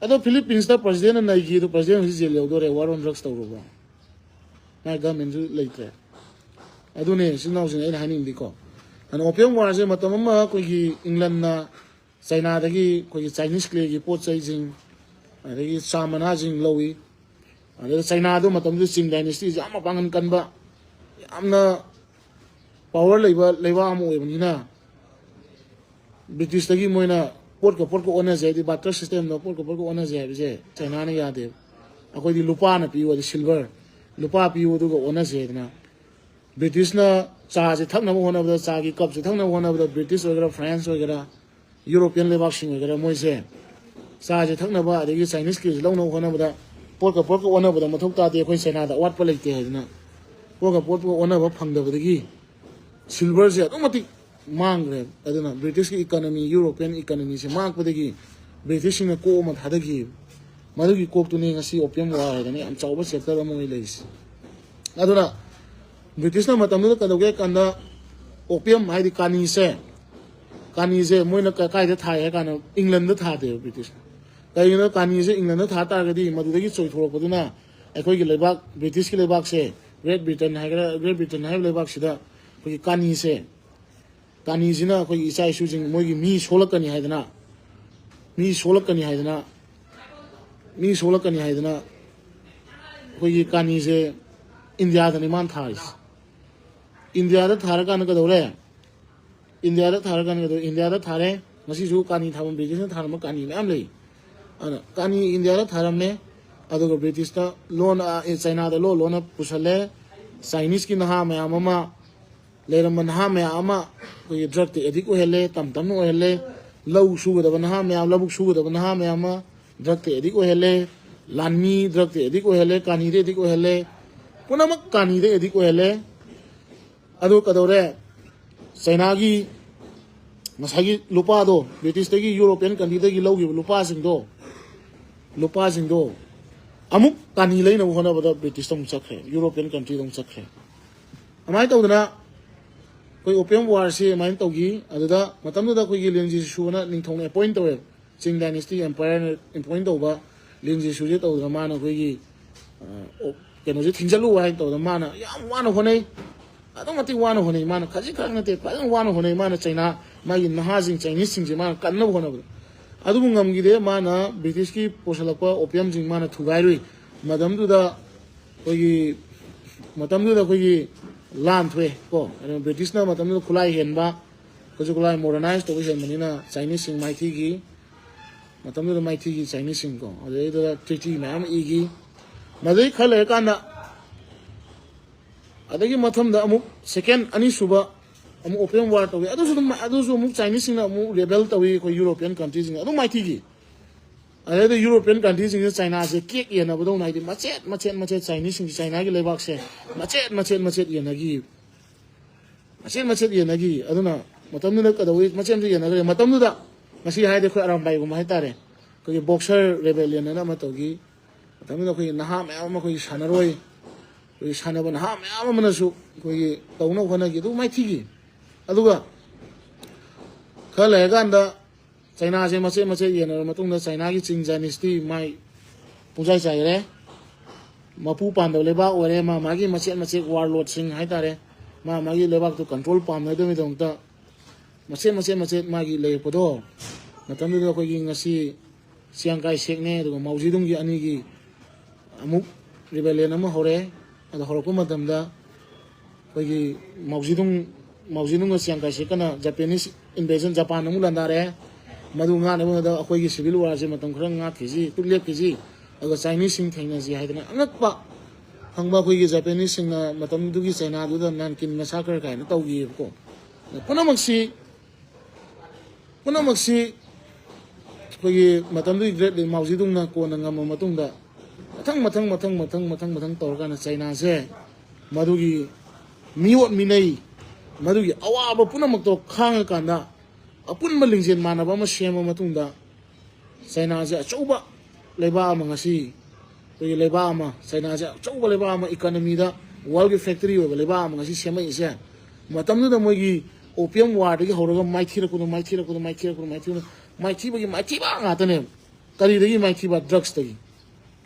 ꯑꯗꯣ Philippines presidentꯅ ꯅꯩꯈꯤ, ꯑꯗꯣ president ꯍꯧꯖꯤꯛ ꯖꯦꯜ ꯌꯧꯗꯣꯔꯦ, war on drugs ꯇꯧꯔꯨꯕ꯫ ꯃꯥꯏ governmentꯁꯨ ꯂꯩꯇ꯭ꯔꯦ꯫ ꯑꯗꯨꯅꯦ ꯏꯆꯤꯟ ꯏꯅꯥꯎꯁꯤꯡ ꯑꯩꯅ ꯍꯥꯏꯅꯤꯡꯕꯗꯤꯀꯣ, ꯑꯗꯨꯅ opium warꯁꯦ ꯃꯇꯝ ꯑꯃ ꯑꯩꯈꯣꯏꯒꯤ Englandꯅ ꯆꯩꯅꯥꯗꯒꯤ ꯑꯩꯈꯣꯏꯒꯤ Chinese clayꯒꯤ ꯄꯣꯠ ꯆꯩꯁꯤꯡ, ꯑꯗꯒꯤ ꯆꯥ ꯃꯅꯥꯁꯤꯡ ꯂꯧꯏ꯫ ꯑꯗꯨꯗ ꯆꯩꯅꯥꯗꯨ ꯃꯇꯝꯗꯨꯗ Qing dynastyꯁꯦ ꯌꯥꯝ ꯃꯄꯥꯡꯒꯜ ꯀꯟꯕ, ꯌꯥꯝꯅ power ꯂꯩꯕ ꯂꯩꯕꯥꯛ ꯑꯃ ꯑꯣꯏꯕꯅꯤꯅ, Britishꯇꯒꯤ ꯃꯣꯏꯅ ꯄꯣꯠꯀ ꯄꯣꯠꯀ ꯑꯣꯟꯅꯁꯦ ꯍꯥꯏꯗꯤ barter systemꯗ ꯄꯣꯠꯀ ꯄꯣꯠꯀ ꯑꯣꯟꯅꯁꯦ ꯍꯥꯏꯕꯁꯦ ꯆꯩꯅꯥꯅ ꯌꯥꯗꯦꯕ꯫ ꯑꯩꯈꯣꯏꯗꯤ ꯂꯨꯄꯥꯅ ꯄꯤꯌꯨ, ꯑꯗꯩ silver, ꯂꯨꯄꯥ ꯄꯤꯌꯨ ꯑꯗꯨꯒ ꯑꯣꯟꯅꯁꯦ ꯍꯥꯏꯗꯅ Britishꯅ ꯆꯥꯁꯦ ꯊꯛꯅꯕ ꯍꯣꯠꯅꯕꯗ, ꯆꯥꯒꯤ cupꯁꯦ ꯊꯛꯅꯕ ꯍꯣꯠꯅꯕꯗ British ꯑꯣꯏꯒꯦꯔꯥ, France ꯑꯣꯏꯒꯦꯔꯥ, European ꯂꯩꯕꯥꯛꯁꯤꯡ ꯑꯣꯏꯒꯦꯔꯥ, ꯃꯣꯏꯁꯦ ꯆꯥꯁꯦ ꯊꯛꯅꯕ ꯑꯗꯒꯤ Chinese clayꯁꯦ ꯂꯧꯅꯕ ꯍꯣꯠꯅꯕꯗ ꯄꯣꯠꯀ ꯄꯣꯠꯀ ꯑꯣꯟꯅꯕꯗ ꯃꯊꯧ ꯇꯥꯗꯦ, ꯑꯩꯈꯣꯏ ꯆꯩꯅꯥꯗ ꯑꯋꯥꯠꯄ ꯂꯩꯇꯦ ꯍꯥꯏꯗꯅ ꯄꯣꯠꯀ ꯄꯣꯠꯀ ꯑꯣꯟꯅꯕ ꯐꯪꯗꯕꯗꯒꯤ silverꯁꯦ ꯑꯗꯨꯛ ꯃꯇꯤꯛ ꯃꯥꯡꯈ꯭ꯔꯦ꯫ ꯑꯗꯨꯅ Britishꯀꯤ economy, European economyꯁꯦ ꯃꯥꯡꯉꯛꯄꯗꯒꯤ Britishꯁꯤꯡꯅ ꯀꯣꯛ ꯑꯃ ꯊꯥꯗꯈꯤ꯫ ꯃꯗꯨꯒꯤ ꯀꯣꯛꯇꯨꯅꯤ ꯉꯁꯤ opium war ꯍꯥꯏꯗꯅ ꯌꯥꯝ ꯆꯥꯎꯕ chapter ꯑꯃ ꯑꯣꯏꯅ ꯂꯩꯔꯤꯁꯦ꯫ ꯑꯗꯨꯅ Britishꯅ ꯃꯇꯝꯗꯨꯗ ꯀꯩꯗꯧꯒꯦ ꯍꯥꯏ ꯀꯥꯟꯗ opium ꯍꯥꯏꯗꯤ ꯀꯥꯅꯤꯁꯦ, ꯀꯥꯅꯤꯁꯦ ꯃꯣꯏꯅ ꯀ-, ꯀꯥꯏꯗ ꯊꯥꯏ ꯍꯥꯏ ꯀꯥꯟꯗ Englandꯗ ꯊꯥꯗꯦꯕ Britishꯅ꯫ ꯀꯩꯒꯤꯅꯣ, ꯀꯥꯅꯤꯁꯦ Englandꯗ ꯊꯥ ꯇꯥꯔꯒꯗꯤ ꯃꯗꯨꯗꯒꯤ ꯆꯣꯏꯊꯣꯔꯛꯄꯗꯨꯅ ꯑꯩꯈꯣꯏꯒꯤ ꯂꯩꯕꯥꯛ, Britishꯀꯤ ꯂꯩꯕꯥꯛꯁꯦ, Great Britain ꯍꯥꯏꯒꯦꯔꯥ, Great Britain ꯍꯥꯏꯔꯤꯕ ꯂꯩꯕꯥꯛꯁꯤꯗ ꯑꯩꯈꯣꯏꯒꯤ ꯀꯥꯅꯤꯁꯦ, ꯀꯥꯅꯤꯁꯤꯅ ꯑꯩꯈꯣꯏꯒꯤ ꯏꯆꯥ ꯏꯁꯨꯁꯤꯡ ꯃꯣꯏꯒꯤ ꯃꯤ ꯁꯣꯛꯂꯛꯀꯅꯤ ꯍꯥꯏꯗꯅ, ꯃꯤ ꯁꯣꯛꯂꯛꯀꯅꯤ ꯍꯥꯏꯗꯅ, ꯃꯤ ꯁꯣꯛꯂꯛꯀꯅꯤ ꯍꯥꯏꯗꯅ ꯑꯩꯈꯣꯏꯒꯤ ꯀꯥꯅꯤꯁꯦ Indiaꯗꯅꯤ ꯃꯥꯅ ꯊꯥꯔꯤꯁꯦ꯫ Indiaꯗ ꯊꯥꯔꯀꯥꯟꯗ ꯀꯩꯗꯧꯔꯦ? Indiaꯗ ꯊꯥꯔꯀꯥꯟꯗ ꯀꯩꯗꯧꯔꯦ? Indiaꯗ ꯊꯥꯔꯦ꯫ ꯉꯁꯤꯁꯨ ꯀꯥꯅꯤ ꯊꯥꯐꯝ, Britishꯅ ꯊꯥꯔꯝꯕ ꯀꯥꯅꯤ ꯃꯌꯥꯝ ꯂꯩ꯫ ꯑꯗꯨꯅ ꯀꯥꯅꯤ Indiaꯗ ꯊꯥꯔꯝꯃꯦ꯫ ꯑꯗꯨꯒ ꯕ꯭ꯔꯤꯇꯤꯁꯇ ꯂꯣꯟ, ꯑ, ꯑꯦ, ꯆꯥꯏꯅꯥꯗ ꯂꯣꯟ ꯂꯣꯟꯅ ꯄꯨꯁꯜꯂꯦ꯫ ꯆꯥꯏꯅꯤꯁꯀꯤ ꯅꯍꯥ ꯃꯌꯥꯝ ꯑꯃ, ꯂꯩꯔꯝꯕ ꯅꯍꯥ ꯃꯌꯥꯝ ꯑꯃ ꯑꯩꯈꯣꯏꯒꯤ ꯗ꯭ꯔꯒꯇ ꯑꯦꯗꯤꯛ ꯑꯣꯏꯍꯜꯂꯦ, ꯇꯝ ꯇꯝꯅ ꯑꯣꯏꯍꯜꯂꯦ꯫ ꯂꯧ ꯁꯨꯒꯗꯕ ꯅꯍꯥ ꯃꯌꯥꯝ, ꯂꯧꯕꯨꯛ ꯁꯨꯒꯗꯕ ꯅꯍꯥ ꯃꯌꯥꯝ ꯑꯃ ꯗ꯭ꯔꯒꯇ ꯑꯦꯗꯤꯛ ꯑꯣꯏꯍꯜꯂꯦ꯫ ꯂꯥꯟꯃꯤ ꯗ꯭ꯔꯒꯇ ꯑꯦꯗꯤꯛ ꯑꯣꯏꯍꯜꯂꯦ, ꯀꯥꯅꯤꯗ ꯑꯦꯗꯤꯛ ꯑꯣꯏꯍꯜꯂꯦ꯫ ꯄꯨꯝꯅꯃꯛ ꯀꯥꯅꯤꯗ ꯑꯦꯗꯤꯛ ꯑꯣꯏꯍꯜꯂꯦ꯫ ꯑꯗꯨ ꯀꯩꯗꯧꯔꯦ? ꯆꯥꯏꯅꯥꯒꯤ ꯉꯁꯥꯏꯒꯤ ꯂꯨꯄꯥꯗꯣ, ꯕ꯭ꯔꯤꯇꯤꯁꯇꯒꯤ, ꯌꯨꯔꯣꯄꯤꯌꯟ ꯀꯟꯇ꯭ꯔꯤꯗꯒꯤ ꯂꯧꯈꯤꯕ ꯂꯨꯄꯥꯁꯤꯡꯗꯣ, ꯂꯨꯄꯥꯁꯤꯡꯗꯣ ꯑꯃꯨꯛ ꯀꯥꯅꯤ ꯂꯩꯅꯕ ꯍꯣꯠꯅꯕꯗ ꯕ꯭ꯔꯤꯇꯤꯁꯇ ꯑꯃꯨꯛ ꯆꯠꯈ꯭ꯔꯦ, ꯌꯨꯔꯣꯄꯤꯌꯟ ꯀꯟꯇ꯭ꯔꯤꯗ ꯑꯃꯨꯛ ꯆꯠꯈ꯭ꯔꯦ꯫ ꯑꯗꯨꯃꯥꯏꯅ ꯇꯧꯗꯅ ꯑꯩꯈꯣꯏ ꯑꯣꯄꯤꯌꯝ ꯋꯥꯔꯁꯤ ꯑꯗꯨꯃꯥꯏꯅ ꯇꯧꯈꯤ꯫ ꯑꯗꯨꯗ ꯃꯇꯝꯗꯨꯗ ꯑꯩꯈꯣꯏꯒꯤ ꯂꯤꯟ ꯖꯤꯁꯨꯅ ꯅꯤꯡꯊꯧꯅ ꯑꯦꯄꯣꯏꯟ ꯇꯧꯋꯦ꯫ ꯆꯤꯡ ꯗꯥꯏꯅꯦꯁꯇꯤ ꯑꯦꯝꯄꯥꯌꯔꯅ ꯑꯦꯄꯣꯏꯟ ꯇꯧꯕ ꯂꯤꯟ ꯖꯤꯁꯨꯁꯦ ꯇꯧꯗꯅ ꯃꯥꯅ ꯑꯩꯈꯣꯏꯒꯤ, ꯑ, ꯑꯣ, ꯀꯩꯅꯣꯁꯦ ꯊꯤꯡꯖꯤꯜꯂꯨ ꯍꯥꯏꯅ ꯇꯧꯗꯅ ꯃꯥꯅ ꯌꯥꯝ ꯋꯥꯅ ꯍꯣꯠꯅꯩ꯫ ꯑꯗꯨꯛꯀꯤ ꯃꯇꯤꯛ ꯋꯥꯅ ꯍꯣꯠꯅꯩ ꯃꯥꯅ, ꯈꯖꯤꯛ ꯈꯛ ꯅꯠꯇꯦ, ꯐꯖꯅ ꯋꯥꯅ ꯍꯣꯠꯅꯩ ꯃꯥꯅ꯫ ꯆꯩꯅꯥ, ꯃꯥꯒꯤ ꯅꯍꯥꯁꯤꯡ, ꯆꯥꯏꯅꯤꯁꯁꯤꯡꯁꯦ ꯃꯥꯅ ꯀꯟꯅꯕ ꯍꯣꯠꯅꯕꯗ꯫ ꯑꯗꯨꯕꯨ ꯉꯝꯈꯤꯗꯦ꯫ ꯃꯥꯅ ꯕ꯭ꯔꯤꯇꯤꯁꯀꯤ ꯄꯨꯁꯜꯂꯛꯄ ꯑꯣꯄꯤꯌꯝꯁꯤꯡ ꯃꯥꯅ ꯊꯨꯒꯥꯏꯔꯨꯏ꯫ ꯃꯇꯝꯗꯨꯗ ꯑꯩꯈꯣꯏꯒꯤ, ꯃꯇꯝꯗꯨꯗ ꯑꯩꯈꯣꯏꯒꯤ ꯂꯥꯟ ꯊꯣꯛꯑꯦ ꯀꯣ꯫ ꯑꯗꯨꯅ ꯕ꯭ꯔꯤꯇꯤꯁꯅ ꯃꯇꯝꯗꯨꯗ ꯈꯨꯠꯂꯥꯏ ꯍꯦꯟꯕ, ꯈꯨꯠꯁꯨ ꯈꯨꯠꯂꯥꯏ ꯃꯣꯗꯔꯅꯥꯏꯁ ꯇꯧꯕ ꯍꯦꯟꯕꯅꯤꯅ ꯆꯥꯏꯅꯤꯁꯁꯤꯡ ꯃꯥꯏꯊꯤꯈꯤ꯫ ꯃꯇꯝꯗꯨꯗ ꯃꯥꯏꯊꯤꯈꯤ ꯆꯥꯏꯅꯤꯁꯁꯤꯡ ꯀꯣ꯫ ꯑꯗꯨꯗꯩꯗꯨꯗ ꯇ꯭ꯔꯤꯇꯤ ꯃꯌꯥꯝ ꯑꯃ ꯏꯈꯤ꯫ ꯃꯗꯨꯗꯩ ꯈꯔ ꯂꯩꯔꯀꯥꯟꯗ, ꯑꯗꯒꯤ ꯃꯊꯪꯗ ꯑꯃꯨꯛ ꯁꯦꯀꯦꯟ, ꯑꯅꯤꯁꯨꯕ ꯑꯃꯨꯛ ꯑꯣꯄꯤꯌꯝ ꯋꯥꯔ ꯇꯧꯏ꯫ ꯑꯗꯨꯁꯨ ꯑꯗꯨꯝ, ꯑꯗꯨꯁꯨ ꯑꯃꯨꯛ ꯆꯥꯏꯅꯤꯁꯁꯤꯡꯅ ꯑꯃꯨꯛ ꯔꯦꯕꯦꯜ ꯇꯧꯏ, ꯑꯩꯈꯣꯏ ꯌꯨꯔꯣꯄꯤꯌꯟ ꯀꯟꯇ꯭ꯔꯤꯁꯤꯡꯅ ꯑꯗꯨꯝ ꯃꯥꯏꯊꯤꯈꯤ꯫ ꯑꯗꯩꯗ ꯌꯨꯔꯣꯄꯤꯌꯟ ꯀꯟꯇ꯭ꯔꯤꯁꯤꯡꯁꯤꯅ ꯆꯥꯏꯅꯥꯁꯦ ꯀꯦꯛ ꯌꯦꯟꯅꯕꯗꯧꯅ, ꯍꯥꯏꯗꯤ ꯃꯆꯦꯠ ꯃꯆꯦꯠ ꯃꯆꯦꯠ ꯆꯥꯏꯅꯤꯁꯁꯤꯡꯁꯦ, ꯆꯥꯏꯅꯥꯒꯤ ꯂꯩꯕꯥꯛꯁꯦ ꯃꯆꯦꯠ ꯃꯆꯦꯠ ꯃꯆꯦꯠ ꯌꯦꯟꯅꯈꯤ꯫ ꯃꯆꯦꯠ ꯃꯆꯦꯠ ꯌꯦꯟꯅꯈꯤ꯫ ꯑꯗꯨꯅ ꯃꯇꯝꯗꯨꯗ ꯀꯩꯗꯧꯋꯤ? ꯃꯆꯦꯠ ꯃꯆꯦꯠ ꯌꯦꯟꯅꯈ꯭ꯔꯦ꯫ ꯃꯇꯝꯗꯨꯗ ꯉꯁꯤ ꯍꯥꯏꯔꯗꯤ ꯑꯩꯈꯣꯏ ꯑꯔꯥꯝꯕꯥꯏꯒꯨꯝꯕ ꯍꯥꯏꯇꯥꯔꯦ, ꯑꯩꯈꯣꯏꯒꯤ ꯕꯣꯛꯁꯔ ꯔꯦꯕꯦꯂꯤꯌꯟ ꯑꯅ ꯑꯃ ꯇꯧꯈꯤ꯫ ꯃꯇꯝꯗꯨꯗ ꯑꯩꯈꯣꯏꯒꯤ ꯅꯍꯥ ꯃꯌꯥꯝ ꯑꯃ, ꯑꯩꯈꯣꯏꯒꯤ ꯁꯥꯟꯅꯔꯣꯏ, ꯑꯩꯈꯣꯏꯒꯤ ꯁꯥꯟꯅꯕ ꯅꯍꯥ ꯃꯌꯥꯝ ꯑꯃꯅꯁꯨ ꯑꯩꯈꯣꯏꯒꯤ ꯇꯧꯅꯕ ꯍꯣꯠꯅꯈꯤ, ꯑꯗꯨ ꯃꯥꯏꯊꯤꯈꯤ꯫ ꯑꯗꯨꯒ ꯈꯔ ꯂꯩꯔꯀꯥꯟꯗ ꯆꯩꯅꯥꯁꯦ ꯃꯆꯦꯠ ꯃꯆꯦꯠ ꯌꯦꯟꯅꯔꯕ ꯃꯇꯨꯡꯗ ꯆꯩꯅꯥꯒꯤ ꯆꯤꯡ ꯗꯥꯏꯅꯦꯁꯇꯤ ꯃꯥꯏ ꯄꯨꯡꯆꯥꯏ ꯆꯥꯏꯈꯔꯦ꯫ ꯃꯄꯨ ꯄꯥꯝꯗꯕ ꯂꯩꯕꯥꯛ ꯑꯣꯏꯔꯦ꯫ ꯃꯥ ꯃꯥꯒꯤ ꯃꯆꯦꯠ ꯃꯆꯦꯠ ꯋꯥꯔ ꯂꯣꯔꯗꯁꯤꯡ ꯍꯥꯏꯇꯥꯔꯦ, ꯃꯥ ꯃꯥꯒꯤ ꯂꯩꯕꯥꯛꯇꯨ ꯀꯟꯇ꯭ꯔꯣꯜ ꯄꯥꯝꯅꯗꯕꯒꯤꯗꯃꯛꯇ ꯃꯆꯦꯠ ꯃꯆꯦꯠ ꯃꯆꯦꯠ ꯃꯥꯒꯤ ꯂꯩꯔꯛꯄꯗꯣ, ꯃꯇꯝꯗꯨꯗ ꯑꯩꯈꯣꯏꯒꯤ ꯉꯁꯤ ꯆꯤꯌꯥꯡ ꯀꯥꯏ ꯁꯦꯛꯅꯦ, ꯑꯗꯨꯒ ꯃꯥꯎ ꯖꯦꯗꯨꯡꯒꯤ ꯑꯅꯤꯒꯤ ꯑꯃꯨꯛ ꯔꯤꯕꯦꯂꯤꯌꯟ ꯑꯃ ꯍꯧꯔꯦ꯫ ꯑꯗꯣ ꯍꯧꯔꯛꯄ ꯃꯇꯝꯗ ꯑꯩꯈꯣꯏꯒꯤ ꯃꯥꯎ ꯖꯦꯗꯨꯡ, ꯃꯥꯎ ꯖꯦꯗꯨꯡꯒ ꯆꯤꯌꯥꯡ ꯀꯥꯏ ꯁꯦꯛꯀꯅ ꯖꯄꯦꯅꯤꯁ ꯏꯟꯚꯦꯖꯟ, ꯖꯄꯥꯟ ꯑꯃꯨꯛ ꯂꯥꯟꯗꯥꯔꯦ꯫ ꯃꯗꯨ ꯉꯥꯛꯅꯕ ꯍꯣꯠꯅꯕꯗ ꯑꯩꯈꯣꯏꯒꯤ ꯁꯤꯚꯤꯜ ꯋꯥꯔꯁꯦ ꯃꯇꯝ ꯈꯔ ꯉꯥꯛꯈꯤꯁꯤ, ꯇꯨ ꯂꯦꯞꯈꯤꯁꯤ, ꯑꯗꯨꯒ ꯆꯥꯏꯅꯤꯁꯁꯤꯡ ꯊꯦꯡꯅꯁꯤ ꯍꯥꯏꯗꯅ ꯑꯉꯛꯄ ꯐꯪꯕ ꯑꯩꯈꯣꯏꯒꯤ ꯖꯄꯦꯅꯤꯁꯁꯤꯡꯅ ꯃꯇꯝꯗꯨꯒꯤ ꯆꯩꯅꯥꯗꯨꯗ ꯅꯥꯟꯀꯤꯟ ꯃꯁꯥꯀꯔ ꯀꯥꯏꯅ ꯇꯧꯈꯤꯑꯕꯀꯣ꯫ ꯄꯨꯝꯅꯃꯛꯁꯤ ꯄꯨꯝꯅꯃꯛꯁꯤ ꯑꯩꯈꯣꯏꯒꯤ ꯃꯇꯝꯗꯨꯒꯤ ꯒ꯭ꯔꯦꯠ ꯂꯤꯗꯔ ꯃꯥꯎ ꯖꯦꯗꯨꯡꯅ ꯀꯣꯟꯅ ꯉꯝꯃ ꯃꯇꯨꯡꯗ ꯃꯊꯪ ꯃꯊꯪ ꯃꯊꯪ ꯃꯊꯪ ꯃꯊꯪ ꯃꯊꯪ ꯇꯧꯔꯀꯥꯟꯗ ꯆꯩꯅꯥꯁꯦ ꯃꯗꯨꯒꯤ ꯃꯤꯑꯣꯠ ꯃꯤꯅꯩ, ꯃꯗꯨꯒꯤ ꯑꯋꯥꯕ ꯄꯨꯝꯅꯃꯛꯇꯣ ꯈꯥꯡꯉꯀꯥꯟꯗ ꯑꯄꯨꯟꯕ ꯂꯤꯡꯖꯦꯜ ꯃꯥꯟꯅꯕ ꯑꯃ ꯁꯦꯝꯃ ꯃꯇꯨꯡꯗ ꯆꯩꯅꯥꯁꯦ ꯑꯆꯧꯕ ꯂꯩꯕꯥꯛ ꯑꯃ ꯉꯁꯤ, ꯑꯩꯈꯣꯏꯒꯤ ꯂꯩꯕꯥꯛ ꯑꯃ, ꯆꯩꯅꯥꯁꯦ ꯑꯆꯧꯕ ꯂꯩꯕꯥꯛ ꯑꯃ, ꯏꯀꯅꯃꯤꯗ ꯋꯥꯔꯜꯒꯤ ꯐꯦꯛꯇꯔꯤ ꯑꯣꯏꯕ ꯂꯩꯕꯥꯛ ꯑꯃ ꯉꯁꯤ ꯁꯦꯝꯃꯛꯏꯁꯦ꯫ ꯃꯇꯝꯗꯨꯗ ꯃꯣꯏꯒꯤ ꯑꯣꯄꯤꯌꯝ ꯋꯥꯔꯗꯒꯤ ꯍꯧꯔꯒ ꯃꯥꯏꯊꯤꯔꯛꯄꯗꯣ, ꯃꯥꯏꯊꯤꯔꯛꯄꯗꯣ, ꯃꯥꯏꯊꯤꯔꯛꯄꯗꯣ, ꯃꯥꯏꯊꯤꯔꯛꯄꯗꯣ, ꯃꯥꯏꯊꯤꯕꯒꯤ ꯃꯥꯏꯊꯤꯕ ꯉꯥꯛꯇꯅꯦꯕ꯫ ꯀꯔꯤꯗꯒꯤ ꯃꯥꯏꯊꯤꯕ? ꯗ꯭ꯔꯛꯁꯇꯒꯤ꯫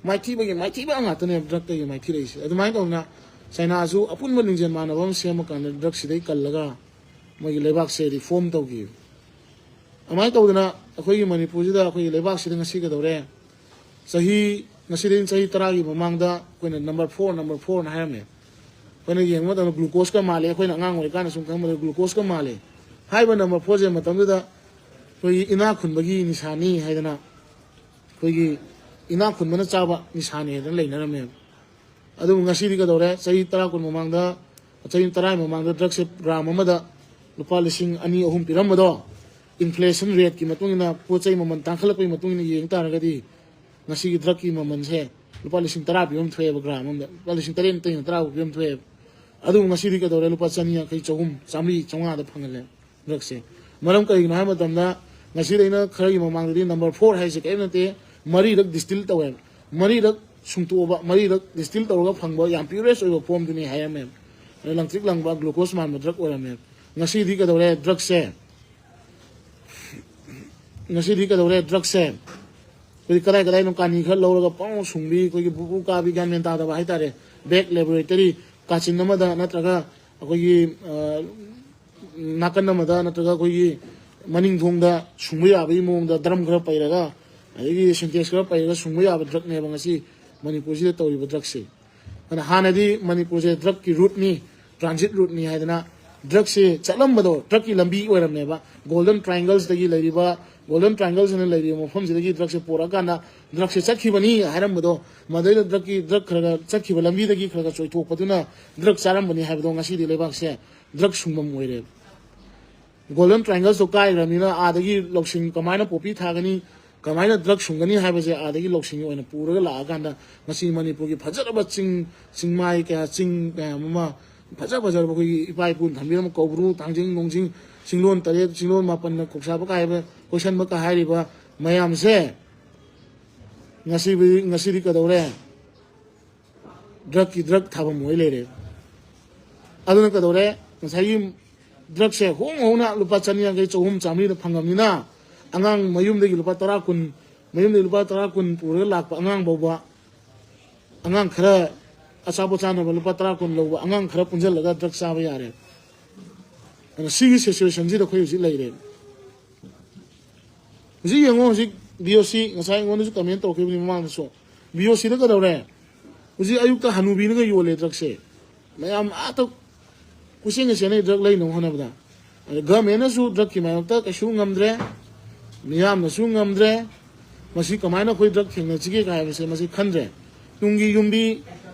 ꯃꯥꯏꯊꯤꯕꯒꯤ ꯃꯥꯏꯊꯤꯕ ꯉꯥꯛꯇꯅꯦꯕ ꯗ꯭ꯔꯛꯇꯒꯤ ꯃꯥꯏꯊꯤꯔꯛꯏꯁꯦ꯫ ꯑꯗꯨꯃꯥꯏꯅ ꯇꯧꯗꯅ ꯆꯩꯅꯥꯁꯨ ꯑꯄꯨꯟꯕ ꯂꯤꯡꯖꯦꯜ ꯃꯥꯟꯅꯕ ꯑꯃ ꯁꯦꯝꯃꯀꯥꯟꯗ ꯗ꯭ꯔꯛꯁꯤꯗꯩ ꯀꯜꯂꯒ ꯃꯣꯏꯒꯤ ꯂꯩꯕꯥꯛꯁꯦ ꯔꯤꯐꯣꯔꯝ ꯇꯧꯈꯤ꯫ ꯑꯗꯨꯃꯥꯏꯅ ꯇꯧꯗꯅ ꯑꯩꯈꯣꯏꯒꯤ ꯃꯅꯤꯄꯨꯔꯁꯤꯗ, ꯑꯩꯈꯣꯏꯒꯤ ꯂꯩꯕꯥꯛꯁꯤꯗ ꯉꯁꯤ ꯀꯩꯗꯧꯔꯦ? ꯆꯍꯤ, ꯉꯁꯤꯗꯒꯤ ꯆꯍꯤ ꯇꯔꯥꯒꯤ ꯃꯃꯥꯡꯗ ꯑꯩꯈꯣꯏꯅ ꯅꯝꯕꯔ ꯐꯣꯔ, ꯅꯝꯕꯔ ꯐꯣꯔꯅ ꯍꯥꯏꯔꯝꯃꯦ꯫ ꯑꯩꯈꯣꯏꯅ ꯌꯦꯡꯕ ꯃꯇꯝꯗ ꯒ꯭ꯂꯨꯀꯣꯁꯀ ꯃꯥꯜꯂꯦ, ꯑꯩꯈꯣꯏꯅ ꯑꯉꯥꯡ ꯑꯣꯏꯔꯤꯀꯥꯟꯗ ꯁꯨꯝ ꯈꯪꯕꯗ ꯒ꯭ꯂꯨꯀꯣꯁꯀ ꯃꯥꯜꯂꯦ꯫ ꯍꯥꯏꯔꯤꯕ ꯅꯝꯕꯔ ꯐꯣꯔꯁꯦ ꯃꯇꯝꯗꯨꯗ ꯑꯩꯈꯣꯏꯒꯤ ꯏꯅꯥꯛ ꯈꯨꯟꯕꯒꯤ ꯅꯤꯁꯥꯅꯤ ꯍꯥꯏꯗꯅ, ꯑꯩꯈꯣꯏꯒꯤ ꯏꯅꯥꯛ ꯈꯨꯟꯕꯅ ꯆꯥꯕ ꯅꯤꯁꯥꯅꯤ ꯍꯥꯏꯗꯅ ꯂꯩꯅꯔꯝꯃꯦꯕ꯫ ꯑꯗꯨꯕꯨ ꯉꯁꯤꯗꯤ ꯀꯩꯗꯧꯔꯦ? ꯆꯍꯤ ꯇꯔꯥ ꯀꯨꯟ ꯃꯃꯥꯡꯗ, ꯆꯍꯤ ꯇꯔꯥꯒꯤ ꯃꯃꯥꯡꯗ ꯗ꯭ꯔꯛꯁꯦ ꯒ꯭ꯔꯥꯝ ꯑꯃꯗ ꯂꯨꯄꯥ ꯂꯤꯁꯤꯡ ꯑꯅꯤ ꯑꯍꯨꯝ ꯄꯤꯔꯝꯕꯗꯣ, ꯏꯟꯐ꯭ꯂꯦꯁꯟ ꯔꯦꯠꯀꯤ ꯃꯇꯨꯡ ꯏꯟꯅ, ꯄꯣꯠ ꯆꯩ ꯃꯃꯜ ꯇꯥꯡꯈꯠꯂꯛꯄꯒꯤ ꯃꯇꯨꯡ ꯏꯟꯅ ꯌꯦꯡ ꯇꯥꯔꯒꯗꯤ, ꯉꯁꯤꯒꯤ ꯗ꯭ꯔꯛꯀꯤ ꯃꯃꯜꯁꯦ ꯂꯨꯄꯥ ꯂꯤꯁꯤꯡ ꯇꯔꯥ ꯄꯤꯕ ꯑꯃ ꯊꯣꯛꯑꯦꯕ, ꯒ꯭ꯔꯥꯝ ꯑꯃꯗ ꯂꯨꯄꯥ ꯂꯤꯁꯤꯡ ꯇꯔꯦꯠ ꯅꯠꯇ꯭ꯔꯒ ꯇꯔꯥ ꯐꯥꯎ ꯄꯤꯕ ꯑꯃ ꯊꯣꯛꯑꯦꯕ꯫ ꯑꯗꯨꯕꯨ ꯉꯁꯤꯗꯤ ꯀꯩꯗꯧꯔꯦ? ꯂꯨꯄꯥ ꯆꯅꯤ ꯌꯥꯡꯈꯩ, ꯆꯍꯨꯝ, ꯆꯥꯝꯃꯔꯤ, ꯆꯥꯝꯃꯉꯥꯗ ꯐꯪꯍꯜꯂꯦ ꯗ꯭ꯔꯛꯁꯦ꯫ ꯃꯔꯝ ꯀꯔꯤꯒꯤꯅꯣ ꯍꯥꯏꯕ ꯃꯇꯝꯗ, ꯉꯁꯤꯗ ꯑꯩꯅ ꯈꯔꯒꯤ ꯃꯃꯥꯡꯗꯗꯤ ꯅꯝꯕꯔ ꯐꯣꯔ ꯍꯥꯏꯁꯦ ꯀꯔꯤꯝ ꯅꯠꯇꯦ, ꯃꯔꯤꯔꯛ ꯗꯤꯁꯇꯤꯜ ꯇꯧꯋꯦꯕ꯫ ꯃꯔꯤꯔꯛ ꯁꯨꯡꯇꯣꯛꯑꯕ, ꯃꯔꯤꯔꯛ ꯗꯤꯁꯇꯤꯜ ꯇꯧꯔꯒ ꯐꯪꯕ ꯌꯥꯝ ꯄ꯭ꯌꯨꯔꯦꯁ ꯑꯣꯏꯕ ꯐꯣꯝꯗꯨꯅꯤ ꯍꯥꯏꯔꯝꯃꯦꯕ꯫ ꯑꯗ ꯂꯪꯇ꯭ꯔꯤꯛ ꯂꯪꯕ ꯒ꯭ꯂꯨꯀꯣꯁ ꯃꯥꯟꯕ ꯗ꯭ꯔꯛ ꯑꯣꯏꯔꯝꯃꯦꯕ꯫ ꯉꯁꯤꯗꯤ ꯀꯩꯗꯧꯔꯦ? ꯗ꯭ꯔꯛꯁꯦ, ꯉꯁꯤꯗꯤ ꯀꯩꯗꯧꯔꯦ? ꯗ꯭ꯔꯛꯁꯦ ꯑꯩꯈꯣꯏ ꯀꯗꯥꯏ ꯀꯗꯥꯏꯅꯣ ꯀꯥꯅꯤ ꯈꯔ ꯂꯧꯔꯒ ꯄꯥꯎ ꯁꯨꯡꯕꯤ, ꯑꯩꯈꯣꯏꯒꯤ ꯕꯨꯕꯨ ꯀꯥꯕꯤ, ꯒ꯭ꯌꯥꯟ ꯃꯦꯟ ꯇꯥꯗꯕ ꯍꯥꯏꯇꯥꯔꯦ꯫ ꯕꯦꯛ ꯂꯦꯕꯣꯔꯦꯇꯔꯤ ꯀꯥꯆꯤꯟ ꯑꯃꯗ ꯅꯠꯇ꯭ꯔꯒ ꯑꯩꯈꯣꯏꯒꯤ, ꯑ, ꯅꯥꯀꯟ ꯑꯃꯗ ꯅꯠꯇ꯭ꯔꯒ ꯑꯩꯈꯣꯏꯒꯤ ꯃꯅꯤꯡ ꯊꯣꯡꯗ ꯁꯨꯡꯕ ꯌꯥꯕꯒꯤ ꯃꯑꯣꯡꯗ ꯗ꯭ꯔꯝ ꯈꯔ ꯄꯩꯔꯒ, ꯑꯗꯒꯤ ꯁꯤꯟꯇꯦꯛꯁ ꯈꯔ ꯄꯩꯔꯒ ꯁꯨꯡꯕ ꯌꯥꯕ ꯗ꯭ꯔꯛꯅꯦꯕ ꯉꯁꯤ ꯃꯅꯤꯄꯨꯔꯁꯤꯗ ꯇꯧꯔꯤꯕ ꯗ꯭ꯔꯛꯁꯦ꯫ ꯑꯗꯨꯅ ꯍꯥꯟꯅꯗꯤ ꯃꯅꯤꯄꯨꯔꯁꯦ ꯗ꯭ꯔꯛꯀꯤ ꯔꯨꯠꯅꯤ, ꯇ꯭ꯔꯥꯟꯖꯤꯠ ꯔꯨꯠꯅꯤ ꯍꯥꯏꯗꯅ ꯗ꯭ꯔꯛꯁꯦ ꯆꯠꯂꯝꯕꯗꯣ, ꯗ꯭ꯔꯛꯀꯤ ꯂꯝꯕꯤ ꯑꯣꯏꯔꯝꯃꯦꯕ꯫ ꯒꯣꯜꯗꯟ ꯇ꯭ꯔꯥꯏꯡꯒꯜꯁꯇꯒꯤ ꯂꯩꯔꯤꯕ ꯒꯣꯜꯗꯟ ꯇ꯭ꯔꯥꯏꯡꯒꯜꯁꯤꯅ ꯂꯩꯔꯤꯕ ꯃꯐꯝꯁꯤꯗꯒꯤ ꯗ꯭ꯔꯛꯁꯦ ꯄꯨꯔꯛꯑꯀꯥꯟꯗ ꯗ꯭ꯔꯛꯁꯦ ꯆꯠꯈꯤꯕꯅꯤ ꯍꯥꯏꯔꯝꯕꯗꯣ, ꯃꯗꯩꯗ ꯗ꯭ꯔꯛꯀꯤ, ꯗ꯭ꯔꯛ ꯈꯔ ꯈꯔ ꯆꯠꯈꯤꯕ ꯂꯝꯕꯤꯗꯒꯤ ꯈꯔ ꯈꯔ ꯆꯣꯏꯊꯣꯛꯄꯗꯨꯅ ꯗ꯭ꯔꯛ ꯆꯥꯔꯝꯕꯅꯤ ꯍꯥꯏꯕꯗꯣ ꯉꯁꯤꯗꯤ ꯂꯩꯕꯥꯛꯁꯦ ꯗ꯭ꯔꯛ ꯁꯨꯡꯐꯝ ꯑꯣꯏꯔꯦ꯫ ꯒꯣꯜꯗꯟ ꯇ꯭ꯔꯥꯏꯡꯒꯜꯁꯇꯣ ꯀꯥꯏꯈ꯭ꯔꯕꯅꯤꯅ ꯑꯥꯗꯒꯤ ꯂꯧꯁꯤꯡ ꯀꯃꯥꯏꯅ ꯄꯣꯄꯤ ꯊꯥꯒꯅꯤ, ꯀꯃꯥꯏꯅ ꯗ꯭ꯔꯛ ꯁꯨꯡꯒꯅꯤ ꯍꯥꯏꯕꯁꯦ ꯑꯥꯗꯒꯤ ꯂꯧꯁꯤꯡꯒꯤ ꯑꯣꯏꯅ ꯄꯨꯔꯒ ꯂꯥꯛꯑꯀꯥꯟꯗ ꯉꯁꯤ ꯃꯅꯤꯄꯨꯔꯒꯤ ꯐꯖꯔꯕ ꯆꯤꯡ, ꯆꯤꯡꯃꯥꯏ ꯀꯌꯥ, ꯆꯤꯡ ꯃꯌꯥꯝ ꯑꯃ, ꯐꯖ ꯐꯖꯔꯕ ꯑꯩꯈꯣꯏꯒꯤ ꯏꯄꯥ ꯏꯄꯨꯅ ꯊꯝꯕꯤꯔꯝꯕ ꯀꯧꯕ꯭ꯔꯨ, ꯊꯥꯡꯖꯤꯡ, ꯅꯣꯡꯖꯤꯡ, ꯆꯤꯡꯂꯣꯟ ꯇꯔꯦꯠ, ꯆꯤꯡꯂꯣꯟ ꯃꯥꯄꯟꯅ ꯀꯣꯛꯁꯥꯕ ꯀꯥꯏꯕ ꯀꯣꯏꯁꯟꯕ ꯀꯥ ꯍꯥꯏꯔꯤꯕ ꯃꯌꯥꯝꯁꯦ ꯉꯁꯤꯕꯨꯗꯤ, ꯉꯁꯤꯗꯤ ꯀꯩꯗꯧꯔꯦ? ꯗ꯭ꯔꯛꯀꯤ ꯗ꯭ꯔꯛ ꯊꯥꯐꯝ ꯑꯣꯏ ꯂꯩꯔꯦ꯫ ꯑꯗꯨꯅ ꯀꯩꯗꯧꯔꯦ? ꯉꯁꯥꯏꯒꯤ ꯗ꯭ꯔꯛꯁꯦ ꯍꯣꯡ ꯍꯣꯡꯅ ꯂꯨꯄꯥ ꯆꯅꯤ ꯌꯥꯡꯈꯩ, ꯆꯍꯨꯝ, ꯆꯥꯃꯔꯤꯗ ꯐꯪꯉꯕꯅꯤꯅ, ꯑꯉꯥꯡ ꯃꯌꯨꯝꯗꯒꯤ ꯂꯨꯄꯥ ꯇꯔꯥ, ꯀꯨꯟ, ꯃꯌꯨꯝꯗꯒꯤ ꯂꯨꯄꯥ ꯇꯔꯥ, ꯀꯨꯟ ꯄꯨꯔꯒ ꯂꯥꯛꯄ ꯑꯉꯥꯡ ꯐꯥꯎꯕ, ꯑꯉꯥꯡ ꯈꯔ ꯑꯆꯥꯄꯣꯠ ꯆꯥꯅꯕ ꯂꯨꯄꯥ ꯇꯔꯥ, ꯀꯨꯟ ꯂꯧꯕ ꯑꯉꯥꯡ ꯈꯔ ꯄꯨꯟꯁꯤꯜꯂꯒ ꯗ꯭ꯔꯛ ꯆꯥꯕ ꯌꯥꯔꯦ꯫ ꯑꯗꯨꯅ ꯁꯤꯒꯤ ꯁꯤꯆꯨꯋꯦꯁꯟꯁꯤꯗ ꯑꯩꯈꯣꯏ ꯍꯧꯖꯤꯛ ꯂꯩꯔꯦ꯫ ꯍꯧꯖꯤꯛ ꯌꯦꯡꯉꯣ, ꯍꯧꯖꯤꯛ ꯕꯤ ꯑꯣ ꯁꯤ ꯉꯁꯥꯏ ꯑꯩꯉꯣꯟꯗꯁꯨ ꯀꯃꯦꯟ ꯇꯧꯔꯛꯈꯤꯕꯅꯤ ꯃꯃꯥꯡꯗꯁꯨ, ꯕꯤ ꯑꯣ ꯁꯤꯗ ꯀꯩꯗꯧꯔꯦ? ꯍꯧꯖꯤꯛ ꯑꯌꯨꯛꯇ ꯍꯅꯨꯕꯤꯅꯒ ꯌꯣꯜꯂꯦ ꯗ꯭ꯔꯛꯁꯦ꯫ ꯃꯌꯥꯝ ꯑꯥ ꯀꯣꯏꯆꯦꯟꯒ ꯆꯦꯟꯅꯩ ꯗ꯭ꯔꯛ ꯂꯩꯅꯕ ꯍꯣꯠꯅꯕꯗ꯫ ꯑꯗ ꯒꯃꯦꯟꯅꯁꯨ ꯗ꯭ꯔꯛꯀꯤ ꯃꯥꯌꯣꯛꯇ ꯀꯩꯁꯨ ꯉꯝꯗ꯭ꯔꯦ, ꯃꯤꯌꯥꯝꯅꯁꯨ ꯉꯝꯗ꯭ꯔꯦ꯫ ꯃꯁꯤ ꯀꯃꯥꯏꯅ ꯑꯩꯈꯣꯏ ꯗ꯭ꯔꯛ ꯊꯦꯡꯅꯁꯤꯒꯦ ꯀꯥꯏ ꯍꯥꯏꯕꯁꯦ ꯃꯁꯤ ꯈꯟꯗ꯭ꯔꯦ꯫ ꯇꯨꯡꯒꯤ ꯌꯨꯝꯕꯤ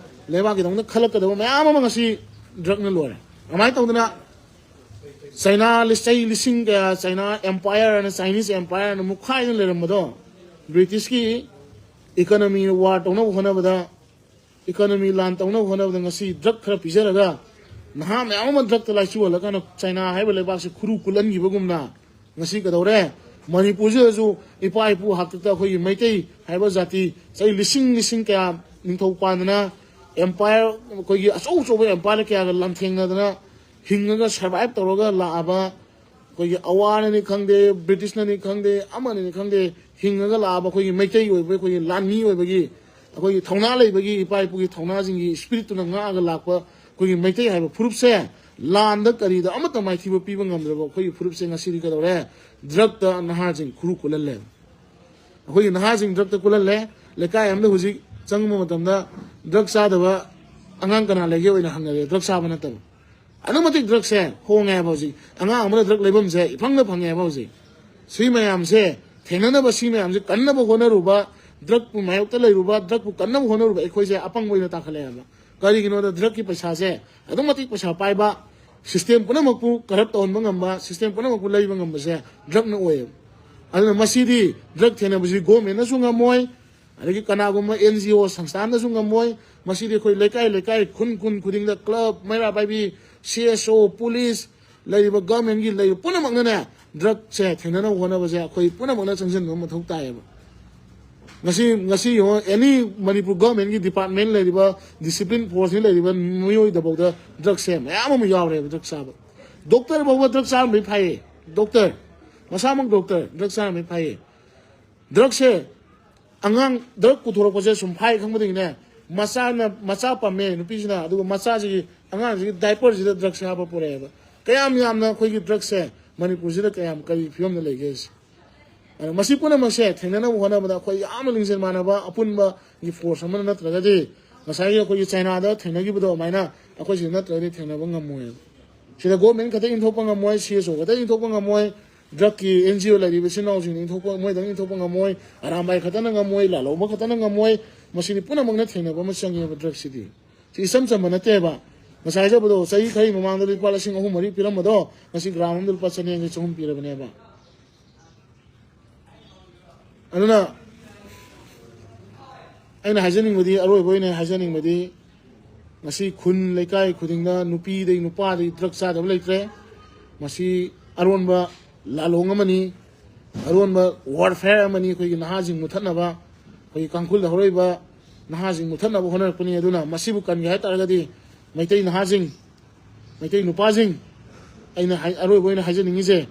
ꯂꯩꯕꯥꯛꯀꯤꯗꯃꯛꯇ ꯈꯜꯂꯛꯀꯗꯕ ꯃꯌꯥꯝ ꯑꯃ ꯉꯁꯤ ꯗ꯭ꯔꯛꯅ ꯂꯣꯏꯔꯦ꯫ ꯑꯗꯨꯃꯥꯏꯅ ꯇꯧꯗꯅ ꯆꯩꯅꯥ ꯂꯤ-, ꯆꯍꯤ ꯂꯤꯁꯤꯡ ꯀꯌꯥ ꯆꯩꯅꯥ ꯑꯦꯝꯄꯥꯌꯔ ꯑꯅ, ꯆꯥꯏꯅꯤꯁ ꯑꯦꯝꯄꯥꯌꯔ ꯑꯅ ꯃꯨꯛꯈꯥꯏꯗꯅ ꯂꯩꯔꯝꯕꯗꯣ, ꯕ꯭ꯔꯤꯇꯤꯁꯀꯤ ꯏꯀꯣꯅꯣꯃꯤ ꯋꯥꯔ ꯇꯧꯅꯕ ꯍꯣꯠꯅꯕꯗ, ꯏꯀꯣꯅꯣꯃꯤ ꯂꯥꯟ ꯇꯧꯅꯕ ꯍꯣꯠꯅꯕꯗ ꯉꯁꯤ ꯗ꯭ꯔꯛ ꯈꯔ ꯄꯤꯖꯔꯒ ꯅꯍꯥ ꯃꯌꯥꯝ ꯑꯃ ꯗ꯭ꯔꯛꯇ ꯂꯥꯏꯆꯨꯍꯜꯂꯀꯥꯟꯗ ꯆꯩꯅꯥ ꯍꯥꯏꯕ ꯂꯩꯕꯥꯛꯁꯦ ꯈꯨꯔꯨ ꯀꯨꯜꯍꯟꯈꯤꯕꯒꯨꯝꯅ, ꯉꯁꯤ ꯀꯩꯗꯧꯔꯦ? ꯃꯅꯤꯄꯨꯔꯁꯤꯗꯁꯨ ꯏꯄꯥ ꯏꯄꯨ ꯍꯥꯛꯇꯛꯇ ꯑꯩꯈꯣꯏꯒꯤ ꯃꯩꯇꯩ ꯍꯥꯏꯕ ꯖꯥꯇꯤ ꯆꯍꯤ ꯂꯤꯁꯤꯡ ꯂꯤꯁꯤꯡ ꯀꯌꯥ ꯅꯤꯡꯊꯧ ꯄꯥꯟꯗꯅ ꯑꯦꯝꯄꯥꯌꯔ, ꯑꯩꯈꯣꯏꯒꯤ ꯑꯆꯧ ꯑꯆꯧꯕ ꯑꯦꯝꯄꯥꯌꯔ ꯀꯌꯥꯒ ꯂꯥꯟꯊꯦꯡꯅꯗꯅ ꯍꯤꯡꯉꯒ ꯁꯔꯚꯥꯏꯚ ꯇꯧꯔꯒ ꯂꯥꯛꯑꯕ, ꯑꯩꯈꯣꯏꯒꯤ ꯑꯋꯥꯅꯅꯤ ꯈꯪꯗꯦ, ꯕ꯭ꯔꯤꯇꯤꯁꯅꯅꯤ ꯈꯪꯗꯦ, ꯑꯃꯅꯅꯤ ꯈꯪꯗꯦ, ꯍꯤꯡꯉꯒ ꯂꯥꯛꯑꯕ ꯑꯩꯈꯣꯏꯒꯤ ꯃꯩꯇꯩ ꯑꯣꯏꯕ, ꯑꯩꯈꯣꯏꯒꯤ ꯂꯥꯟꯃꯤ ꯑꯣꯏꯕꯒꯤ ꯑꯩꯈꯣꯏꯒꯤ ꯊꯧꯅꯥ ꯂꯩꯕꯒꯤ ꯏꯄꯥ ꯏꯄꯨꯒꯤ ꯊꯧꯅꯥꯁꯤꯡꯒꯤ ꯏꯁꯄꯤꯔꯤꯠꯇꯨꯅ ꯉꯥꯛꯑꯒ ꯂꯥꯛꯄ ꯑꯩꯈꯣꯏꯒꯤ ꯃꯩꯇꯩ ꯍꯥꯏꯕ ꯐꯨꯔꯨꯞꯁꯦ ꯂꯥꯟꯗ ꯀꯔꯤꯗ ꯑꯃꯠꯇ ꯃꯥꯏꯊꯤꯕ ꯄꯤꯕ ꯉꯝꯗ꯭ꯔꯕ ꯑꯩꯈꯣꯏꯒꯤ ꯐꯨꯔꯨꯞꯁꯦ ꯉꯁꯤꯗꯤ ꯀꯩꯗꯧꯔꯦ? ꯗ꯭ꯔꯛꯇ ꯅꯍꯥꯁꯤꯡ ꯈꯨꯔꯨ ꯀꯨꯜꯍꯜꯂꯦ꯫ ꯑꯩꯈꯣꯏꯒꯤ ꯅꯍꯥꯁꯤꯡ ꯗ꯭ꯔꯛꯇ ꯀꯨꯜꯍꯜꯂꯦ꯫ ꯂꯩꯀꯥꯏ ꯑꯃꯗ ꯍꯧꯖꯤꯛ ꯆꯪꯕ ꯃꯇꯝꯗ ꯗ꯭ꯔꯛ ꯆꯥꯗꯕ ꯑꯉꯥꯡ ꯀꯅꯥ ꯂꯩꯒꯦ ꯑꯣꯏꯅ ꯍꯪꯅꯔꯦ, ꯗ꯭ꯔꯛ ꯆꯥꯕ ꯅꯠꯇꯕ꯫ ꯑꯗꯨꯛ ꯃꯇꯤꯛ ꯗ꯭ꯔꯛꯁꯦ ꯍꯣꯡꯉꯦ ꯍꯥꯏꯕ ꯍꯧꯖꯤꯛ꯫ ꯑꯉꯥꯡ ꯑꯃꯅ ꯗ꯭ꯔꯛ ꯂꯩꯐꯝꯁꯦ ꯏꯐꯪꯗ ꯐꯪꯉꯦ ꯍꯥꯏꯕ ꯍꯧꯖꯤꯛ꯫ ꯁꯤ ꯃꯌꯥꯝꯁꯦ ꯊꯦꯡꯅꯅꯕ, ꯁꯤ ꯃꯌꯥꯝꯁꯦ ꯀꯟꯅꯕ ꯍꯣꯠꯅꯔꯨꯕ, ꯗ꯭ꯔꯛꯄꯨ ꯃꯥꯌꯣꯛꯇ ꯂꯩꯔꯨꯕ, ꯗ꯭ꯔꯛꯄꯨ ꯀꯟꯅꯕ ꯍꯣꯠꯅꯔꯨꯕ ꯑꯩꯈꯣꯏꯁꯦ ꯑꯄꯪꯕ ꯑꯣꯏꯅ ꯇꯥꯈꯠꯂꯛꯑꯦꯕ꯫ ꯀꯔꯤꯒꯤꯅꯣꯗ ꯗ꯭ꯔꯛꯀꯤ ꯄꯩꯁꯥꯁꯦ ꯑꯗꯨꯛ ꯃꯇꯤꯛ ꯄꯩꯁꯥ ꯄꯥꯏꯕ, ꯁꯤꯁꯇꯦꯝ ꯄꯨꯝꯅꯃꯛꯄꯨ ꯀꯔꯞ ꯇꯧꯍꯟꯕ ꯉꯝꯕ, ꯁꯤꯁꯇꯦꯝ ꯄꯨꯝꯅꯃꯛꯄꯨ ꯂꯩꯕ ꯉꯝꯕꯁꯦ ꯗ꯭ꯔꯛꯅ ꯑꯣꯏꯌꯦꯕ꯫ ꯑꯗꯨꯅ ꯃꯁꯤꯗꯤ ꯗ꯭ꯔꯛ ꯊꯦꯡꯅꯕꯁꯤ ꯒꯣꯔꯃꯦꯟꯅꯁꯨ ꯉꯝꯃꯣꯏ, ꯑꯗꯒꯤ ꯀꯅꯥꯒꯨꯝꯕ ꯑꯦꯟ ꯖꯤ ꯑꯣ ꯁꯪꯁꯊꯥꯟꯅꯁꯨ ꯉꯝꯃꯣꯏ꯫ ꯃꯁꯤꯗꯤ ꯑꯩꯈꯣꯏ ꯂꯩꯀꯥꯏ ꯂꯩꯀꯥꯏ, ꯈꯨꯟ ꯈꯨꯟ ꯈꯨꯗꯤꯡꯗ ꯀ꯭ꯂꯕ, ꯃꯩꯔꯥ ꯄꯥꯏꯕꯤ, ꯁꯤ ꯑꯦꯁ ꯑꯣ, ꯄꯨꯂꯤꯁ, ꯂꯩꯔꯤꯕ ꯒꯚꯔꯟꯃꯦꯟꯒꯤ ꯂꯩꯔꯤꯕ ꯄꯨꯝꯅꯃꯛꯅꯅꯦ ꯗ꯭ꯔꯛꯁꯦ ꯊꯦꯡꯅꯅꯕ ꯍꯣꯠꯅꯕꯁꯦ ꯑꯩꯈꯣꯏ ꯄꯨꯝꯅꯃꯛꯅ ꯆꯪꯁꯤꯟꯕ ꯃꯊꯧ ꯇꯥꯏꯌꯦꯕ꯫ ꯉꯁꯤ, ꯉꯁꯤ ꯌꯦꯡꯉꯣ, ꯑꯦꯅꯤ ꯃꯅꯤꯄꯨꯔ ꯒꯚꯔꯟꯃꯦꯟꯒꯤ ꯗꯤꯄꯥꯔꯠꯃꯦꯟ ꯂꯩꯔꯤꯕ, ꯗꯤꯁꯤꯄ꯭ꯂꯤꯟ ꯐꯣꯔꯁꯅꯤ ꯂꯩꯔꯤꯕ ꯃꯤꯑꯣꯏꯗꯐꯥꯎꯗ ꯗ꯭ꯔꯛꯁꯦ ꯃꯌꯥꯝ ꯑꯃ ꯌꯥꯎꯔꯦꯕ, ꯗ꯭ꯔꯛ ꯆꯥꯕ꯫ ꯗꯣꯛꯇꯔ ꯐꯥꯎꯕ ꯗ꯭ꯔꯛ ꯆꯥꯔꯝꯕꯩ ꯐꯩꯌꯦ, ꯗꯣꯛꯇꯔ, ꯃꯁꯥꯃꯛ ꯗꯣꯛꯇꯔ, ꯗ꯭ꯔꯛ ꯆꯥꯔꯝꯕꯩ ꯐꯩꯌꯦ꯫ ꯗ꯭ꯔꯛꯁꯦ ꯑꯉꯥꯡ ꯗ꯭ꯔꯛ ꯄꯨꯊꯣꯔꯛꯄꯁꯦ ꯁꯨꯝ ꯐꯥꯏ ꯈꯪꯕꯗꯒꯤꯅꯦ, ꯃꯆꯥꯅ, ꯃꯆꯥ ꯄꯝꯃꯦ ꯅꯨꯄꯤꯁꯤꯅ, ꯑꯗꯨꯒ ꯃꯆꯥꯁꯤꯒꯤ, ꯑꯉꯥꯡꯁꯤꯒꯤ ꯗꯥꯏꯄꯔꯁꯤꯗ ꯗ꯭ꯔꯛꯁꯦ ꯍꯥꯞꯄ ꯄꯨꯔꯛꯑꯦꯕ꯫ ꯀꯌꯥꯝ ꯌꯥꯝꯅ ꯑꯩꯈꯣꯏꯒꯤ ꯗ꯭ꯔꯛꯁꯦ ꯃꯅꯤꯄꯨꯔꯁꯤꯗ ꯀꯌꯥꯝ, ꯀꯔꯤ ꯐꯤꯕꯝꯗ ꯂꯩꯒꯦ ꯁꯤ? ꯑꯗꯣ ꯃꯁꯤ ꯄꯨꯝꯅꯃꯛꯁꯦ ꯊꯦꯡꯅꯅꯕ ꯍꯣꯠꯅꯕꯗ ꯑꯩꯈꯣꯏ ꯌꯥꯝꯅ ꯂꯤꯡꯖꯦꯜ ꯃꯥꯟꯅꯕ ꯑꯄꯨꯟꯕꯒꯤ ꯐꯣꯔꯁ ꯑꯃꯅ ꯅꯠꯇ꯭ꯔꯒꯗꯤ, ꯉꯁꯥꯏꯒꯤ ꯑꯩꯈꯣꯏꯒꯤ ꯆꯥꯏꯅꯥꯗ ꯊꯦꯡꯅꯈꯤꯕꯗꯣ ꯑꯗꯨꯃꯥꯏꯅ ꯑꯩꯈꯣꯏ ꯁꯤꯗ ꯅꯠꯇ꯭ꯔꯒꯗꯤ ꯊꯦꯡꯅꯕ ꯉꯝꯃꯣꯏꯕ꯫ ꯁꯤꯗ ꯒꯣꯔꯃꯦꯟ ꯈꯛꯇ ꯏꯟꯊꯣꯛꯄ ꯉꯝꯃꯣꯏ, ꯁꯤ ꯑꯦꯁ ꯑꯣ ꯈꯛꯇ ꯏꯟꯊꯣꯛꯄ ꯉꯝꯃꯣꯏ, ꯗ꯭ꯔꯛꯀꯤ ꯑꯦꯟ ꯖꯤ ꯑꯣ ꯂꯩꯔꯤꯕ ꯏꯆꯤꯟ ꯏꯅꯥꯎꯁꯤꯡꯅ ꯏꯟꯊꯣꯛꯄ, ꯃꯣꯏꯗꯪ ꯏꯟꯊꯣꯛꯄ ꯉꯝꯃꯣꯏ, ꯑꯔꯥꯝꯕꯥꯏ ꯈꯛꯇꯅ ꯉꯝꯃꯣꯏ, ꯂꯥꯂꯣꯡꯕ ꯈꯛꯇꯅ ꯉꯝꯃꯣꯏ꯫ ꯃꯁꯤꯗꯤ ꯄꯨꯝꯅꯃꯛꯅ ꯊꯦꯡꯅꯕ ꯑꯃ ꯆꯪꯉꯦꯕ ꯗ꯭ꯔꯛꯁꯤꯗꯤ꯫ ꯁꯤ ꯏꯆꯝ ꯆꯝꯕ ꯅꯠꯇꯦꯕ꯫ ꯉꯁꯥꯏ ꯍꯥꯏꯖꯕꯗꯣ, ꯆꯍꯤ ꯈꯔꯒꯤ ꯃꯃꯥꯡꯗ ꯂꯨꯄꯥ ꯂꯤꯁꯤꯡ ꯑꯍꯨꯝ ꯃꯔꯤ ꯄꯤꯔꯝꯕꯗꯣ ꯉꯁꯤ ꯒ꯭ꯔꯥꯝ ꯑꯃꯗ ꯂꯨꯄꯥ ꯆꯅꯤ ꯌꯥꯡꯈꯩ, ꯆꯍꯨꯝ ꯄꯤꯔꯕꯅꯦꯕ꯫ ꯑꯗꯨꯅ ꯑꯩꯅ ꯍꯥꯏꯖꯅꯤꯡꯕꯗꯤ, ꯑꯔꯣꯏꯕ ꯑꯣꯏꯅ ꯍꯥꯏꯖꯅꯤꯡꯕꯗꯤ, ꯉꯁꯤ ꯈꯨꯟ ꯂꯩꯀꯥꯏ ꯈꯨꯗꯤꯡꯗ ꯅꯨꯄꯤꯗꯩ ꯅꯨꯄꯥꯗꯩ ꯗ꯭ꯔꯛ ꯆꯥꯗꯕ ꯂꯩꯇ꯭ꯔꯦ꯫ ꯃꯁꯤ ꯑꯔꯣꯟꯕ ꯂꯥꯂꯣꯡ ꯑꯃꯅꯤ, ꯑꯔꯣꯟꯕ ꯋꯥꯔꯐꯤꯌꯔ ꯑꯃꯅꯤ꯫ ꯑꯩꯈꯣꯏꯒꯤ ꯅꯍꯥꯁꯤꯡ ꯃꯨꯊꯠꯅꯕ, ꯑꯩꯈꯣꯏꯒꯤ ꯇꯥꯡꯈꯨꯜꯗ ꯍꯧꯔꯛꯏꯕ ꯅꯍꯥꯁꯤꯡ ꯃꯨꯊꯠꯅꯕ ꯍꯣꯠꯅꯔꯛꯄꯅꯤ꯫ ꯑꯗꯨꯅ ꯃꯁꯤꯕꯨ ꯀꯟꯒꯦ ꯍꯥꯏ ꯇꯥꯔꯒꯗꯤ ꯃꯩꯇꯩ ꯅꯍꯥꯁꯤꯡ, ꯃꯩꯇꯩ ꯅꯨꯄꯥꯁꯤꯡ, ꯑꯩꯅ ꯍꯥꯏ-, ꯑꯔꯣꯏꯕ ꯑꯣꯏꯅ ꯍꯥꯏꯖꯅꯤꯡꯉꯤꯁꯦ,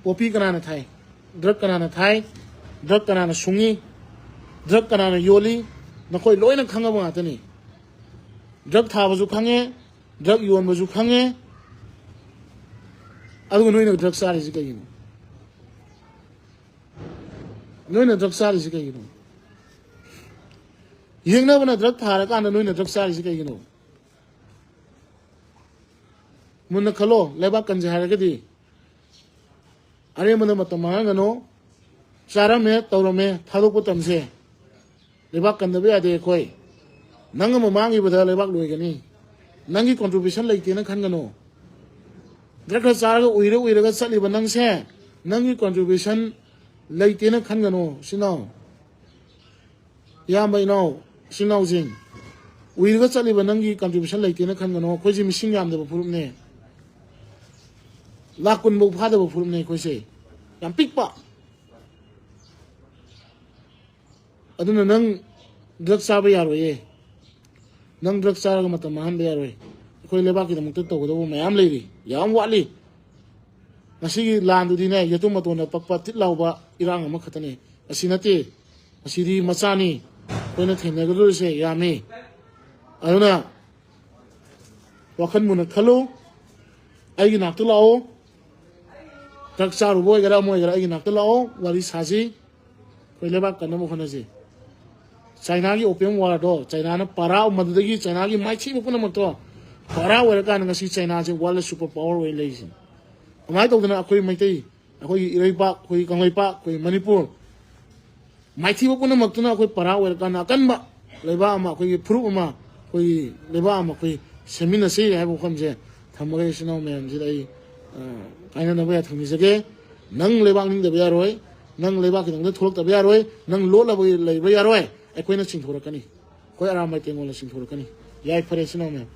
ꯄꯣꯄꯤ ꯀꯅꯥꯅ ꯊꯥꯏ, ꯗ꯭ꯔꯛ ꯀꯅꯥꯅ ꯊꯥꯏ, ꯗ꯭ꯔꯛ ꯀꯅꯥꯅ ꯁꯨꯡꯉꯤ, ꯗ꯭ꯔꯛ ꯀꯅꯥꯅ ꯌꯣꯜꯂꯤ, ꯅꯈꯣꯏ ꯂꯣꯏꯅ ꯈꯪꯉꯕ ꯉꯥꯛꯇꯅꯤ꯫ ꯗ꯭ꯔꯛ ꯊꯥꯕꯁꯨ ꯈꯪꯉꯦ, ꯗ꯭ꯔꯛ ꯌꯣꯟꯕꯁꯨ ꯈꯪꯉꯦ, ꯑꯗꯨꯒ ꯅꯣꯏꯅ ꯗ꯭ꯔꯛ ꯆꯥꯔꯤꯁꯤ ꯀꯩꯒꯤꯅꯣ? ꯅꯣꯏꯅ ꯗ꯭ꯔꯛ ꯆꯥꯔꯤꯁꯤ ꯀꯩꯒꯤꯅꯣ? ꯌꯦꯡꯅꯕꯅ ꯗ꯭ꯔꯛ ꯊꯥꯔꯀꯥꯟꯗ ꯅꯣꯏꯅ ꯗ꯭ꯔꯛ ꯆꯥꯔꯤꯁꯤ ꯀꯩꯒꯤꯅꯣ? ꯃꯨꯟꯅ ꯈꯜꯂꯣ, ꯂꯩꯕꯥꯛ ꯀꯟꯖꯩ ꯍꯥꯏꯔꯒꯗꯤ꯫ ꯑꯔꯦꯝꯕꯗ ꯃꯇꯝ ꯃꯥꯡꯍꯟꯒꯅꯨ꯫ ꯆꯥꯔꯝꯃꯦ, ꯇꯧꯔꯝꯃꯦ, ꯊꯥꯗꯣꯛꯄ ꯇꯝꯁꯦ꯫ ꯂꯩꯕꯥꯛ ꯀꯟꯗꯕ ꯌꯥꯗꯦ ꯑꯩꯈꯣꯏ꯫ ꯅꯪ ꯑꯃ ꯃꯥꯡꯈꯤꯕꯗ ꯂꯩꯕꯥꯛ ꯂꯣꯏꯒꯅꯤ꯫ ꯅꯪꯒꯤ contribution ꯂꯩꯇꯦꯅ ꯈꯟꯒꯅꯨ꯫ ꯗ꯭ꯔꯒ ꯆꯥꯔꯒ ꯎꯏꯔ ꯎꯏꯔꯒ ꯆꯠꯂꯤꯕ ꯅꯪꯁꯦ, ꯅꯪꯒꯤ contribution ꯂꯩꯇꯦꯅ ꯈꯟꯒꯅꯨ꯫ ꯁꯤꯅ ꯏꯌꯥꯝꯕ ꯏꯅꯥꯎ, ꯏꯆꯤꯟ ꯏꯅꯥꯎꯁꯤꯡ, ꯎꯏꯔꯒ ꯆꯠꯂꯤꯕ ꯅꯪꯒꯤ contribution ꯂꯩꯇꯦꯅ ꯈꯟꯒꯅꯨ꯫ ꯑꯩꯈꯣꯏꯁꯦ ꯃꯤꯁꯤꯡ ꯌꯥꯝꯗꯕ ꯐꯨꯔꯨꯞꯅꯦ꯫ ꯂꯥꯛ ꯀꯨꯟꯐꯧ ꯐꯥꯗꯕ ꯐꯨꯔꯨꯞꯅꯦ ꯑꯩꯈꯣꯏꯁꯦ꯫ ꯌꯥꯝ ꯄꯤꯛꯄ꯫ ꯑꯗꯨꯅ ꯅꯪ ꯗ꯭ꯔꯒ ꯆꯥꯕ ꯌꯥꯔꯣꯏꯌꯦ꯫ ꯅꯪ ꯗ꯭ꯔꯒ ꯆꯥꯔꯒ ꯃꯇꯝ ꯃꯥꯡꯍꯟꯕ ꯌꯥꯔꯣꯏ꯫ ꯑꯩꯈꯣꯏ ꯂꯩꯕꯥꯛꯀꯤꯗꯃꯛꯇ ꯇꯧꯒꯗꯧꯕ ꯃꯌꯥꯝ ꯂꯩꯔꯤ, ꯌꯥꯝ ꯋꯥꯠꯂꯤ꯫ ꯉꯁꯤꯒꯤ ꯂꯥꯟꯗꯨꯗꯤꯅꯦ, ꯌꯦꯇꯨꯝ ꯃꯇꯣꯟꯗ ꯄꯛꯄ ꯇꯤꯠ ꯂꯥꯎꯕ ꯏꯔꯥꯡ ꯑꯃꯈꯛꯇꯅꯤ꯫ ꯑꯁꯤ ꯅꯠꯇꯦ, ꯑꯁꯤꯗꯤ ꯃꯆꯥꯅꯤ꯫ ꯑꯩꯈꯣꯏꯅ ꯊꯦꯡꯅꯒꯗꯧꯔꯤꯁꯦ ꯌꯥꯝꯃꯤ꯫ ꯑꯗꯨꯅ ꯋꯥꯈꯜ ꯃꯨꯟꯅ ꯈꯜꯂꯨ꯫ ꯑꯩꯒꯤ ꯅꯥꯛꯇ ꯂꯥꯛꯑꯣ꯫ ꯗ꯭ꯔꯒ ꯆꯥꯔꯨꯕ ꯑꯣꯏꯒꯦꯔꯥ, ꯑꯃ ꯑꯣꯏꯒꯦꯔꯥ, ꯑꯩꯒꯤ ꯅꯥꯛꯇ ꯂꯥꯛꯑꯣ, ꯋꯥꯔꯤ ꯁꯥꯁꯤ꯫ ꯑꯩꯈꯣꯏ ꯂꯩꯕꯥꯛ ꯀꯟꯅꯕ ꯍꯣꯠꯅꯁꯤ꯫ ꯆꯥꯏꯅꯥꯒꯤ opium warꯗꯣ, ꯆꯥꯏꯅꯥꯅ ꯄꯔꯥ, ꯃꯗꯨꯗꯒꯤ ꯆꯥꯏꯅꯥꯒꯤ ꯃꯥꯏꯊꯤꯕ ꯄꯨꯝꯅꯃꯛꯇꯣ ꯄꯔꯥ ꯑꯣꯏꯔꯀꯥꯟꯗ ꯉꯁꯤ ꯆꯥꯏꯅꯥꯁꯦ world super power ꯑꯣꯏꯅ ꯂꯩꯔꯤꯁꯤꯅꯤ꯫ ꯑꯗꯨꯃꯥꯏꯅ ꯇꯧꯗꯅ ꯑꯩꯈꯣꯏ ꯃꯩꯇꯩ, ꯑꯩꯈꯣꯏꯒꯤ ꯏꯔꯩꯄꯥꯛ, ꯑꯩꯈꯣꯏꯒꯤ ꯀꯪꯂꯩꯄꯥꯛ, ꯑꯩꯈꯣꯏ ꯃꯅꯤꯄꯨꯔ, ꯃꯥꯏꯊꯤꯕ ꯄꯨꯝꯅꯃꯛꯇꯨꯅ ꯑꯩꯈꯣꯏ ꯄꯔꯥ ꯑꯣꯏꯔꯀꯥꯟꯗ ꯑꯀꯟꯕ ꯂꯩꯕꯥꯛ ꯑꯃ, ꯑꯩꯈꯣꯏꯒꯤ ꯐꯨꯔꯨꯞ ꯑꯃ, ꯑꯩꯈꯣꯏꯒꯤ ꯂꯩꯕꯥꯛ ꯑꯃ ꯑꯩꯈꯣꯏ ꯁꯦꯝꯃꯤꯟꯅꯁꯤ ꯍꯥꯏꯕ ꯋꯥꯐꯝꯁꯦ ꯊꯝꯃꯒ, ꯏꯆꯤꯟ ꯏꯅꯥꯎ ꯃꯌꯥꯝꯁꯤꯗ ꯑꯩ, ꯑ, ꯀꯥꯏꯅꯅꯕ ꯌꯥꯊꯪ ꯅꯤꯖꯒꯦ꯫ ꯅꯪ ꯂꯩꯕꯥꯛ ꯅꯤꯡꯗꯕ ꯌꯥꯔꯣꯏ, ꯅꯪ ꯂꯩꯕꯥꯛꯀꯤꯗꯃꯛꯇ ꯊꯣꯛꯂꯛꯇꯕ ꯌꯥꯔꯣꯏ, ꯅꯪ ꯂꯣꯠꯂꯕ ꯂꯩꯕ ꯌꯥꯔꯣꯏ, ꯑꯩꯈꯣꯏꯅ ꯆꯤꯡꯊꯣꯔꯛꯀꯅꯤ, ꯑꯩꯈꯣꯏ ꯑꯔꯥꯝꯕꯥꯏ ꯇꯦꯡꯒꯣꯜꯅ ꯆꯤꯡꯊꯣꯔꯛꯀꯅꯤ꯫ ꯌꯥꯏꯐꯔꯦ, ꯏꯆꯤꯟ ꯏꯅꯥꯎ ꯃꯌꯥꯝ꯫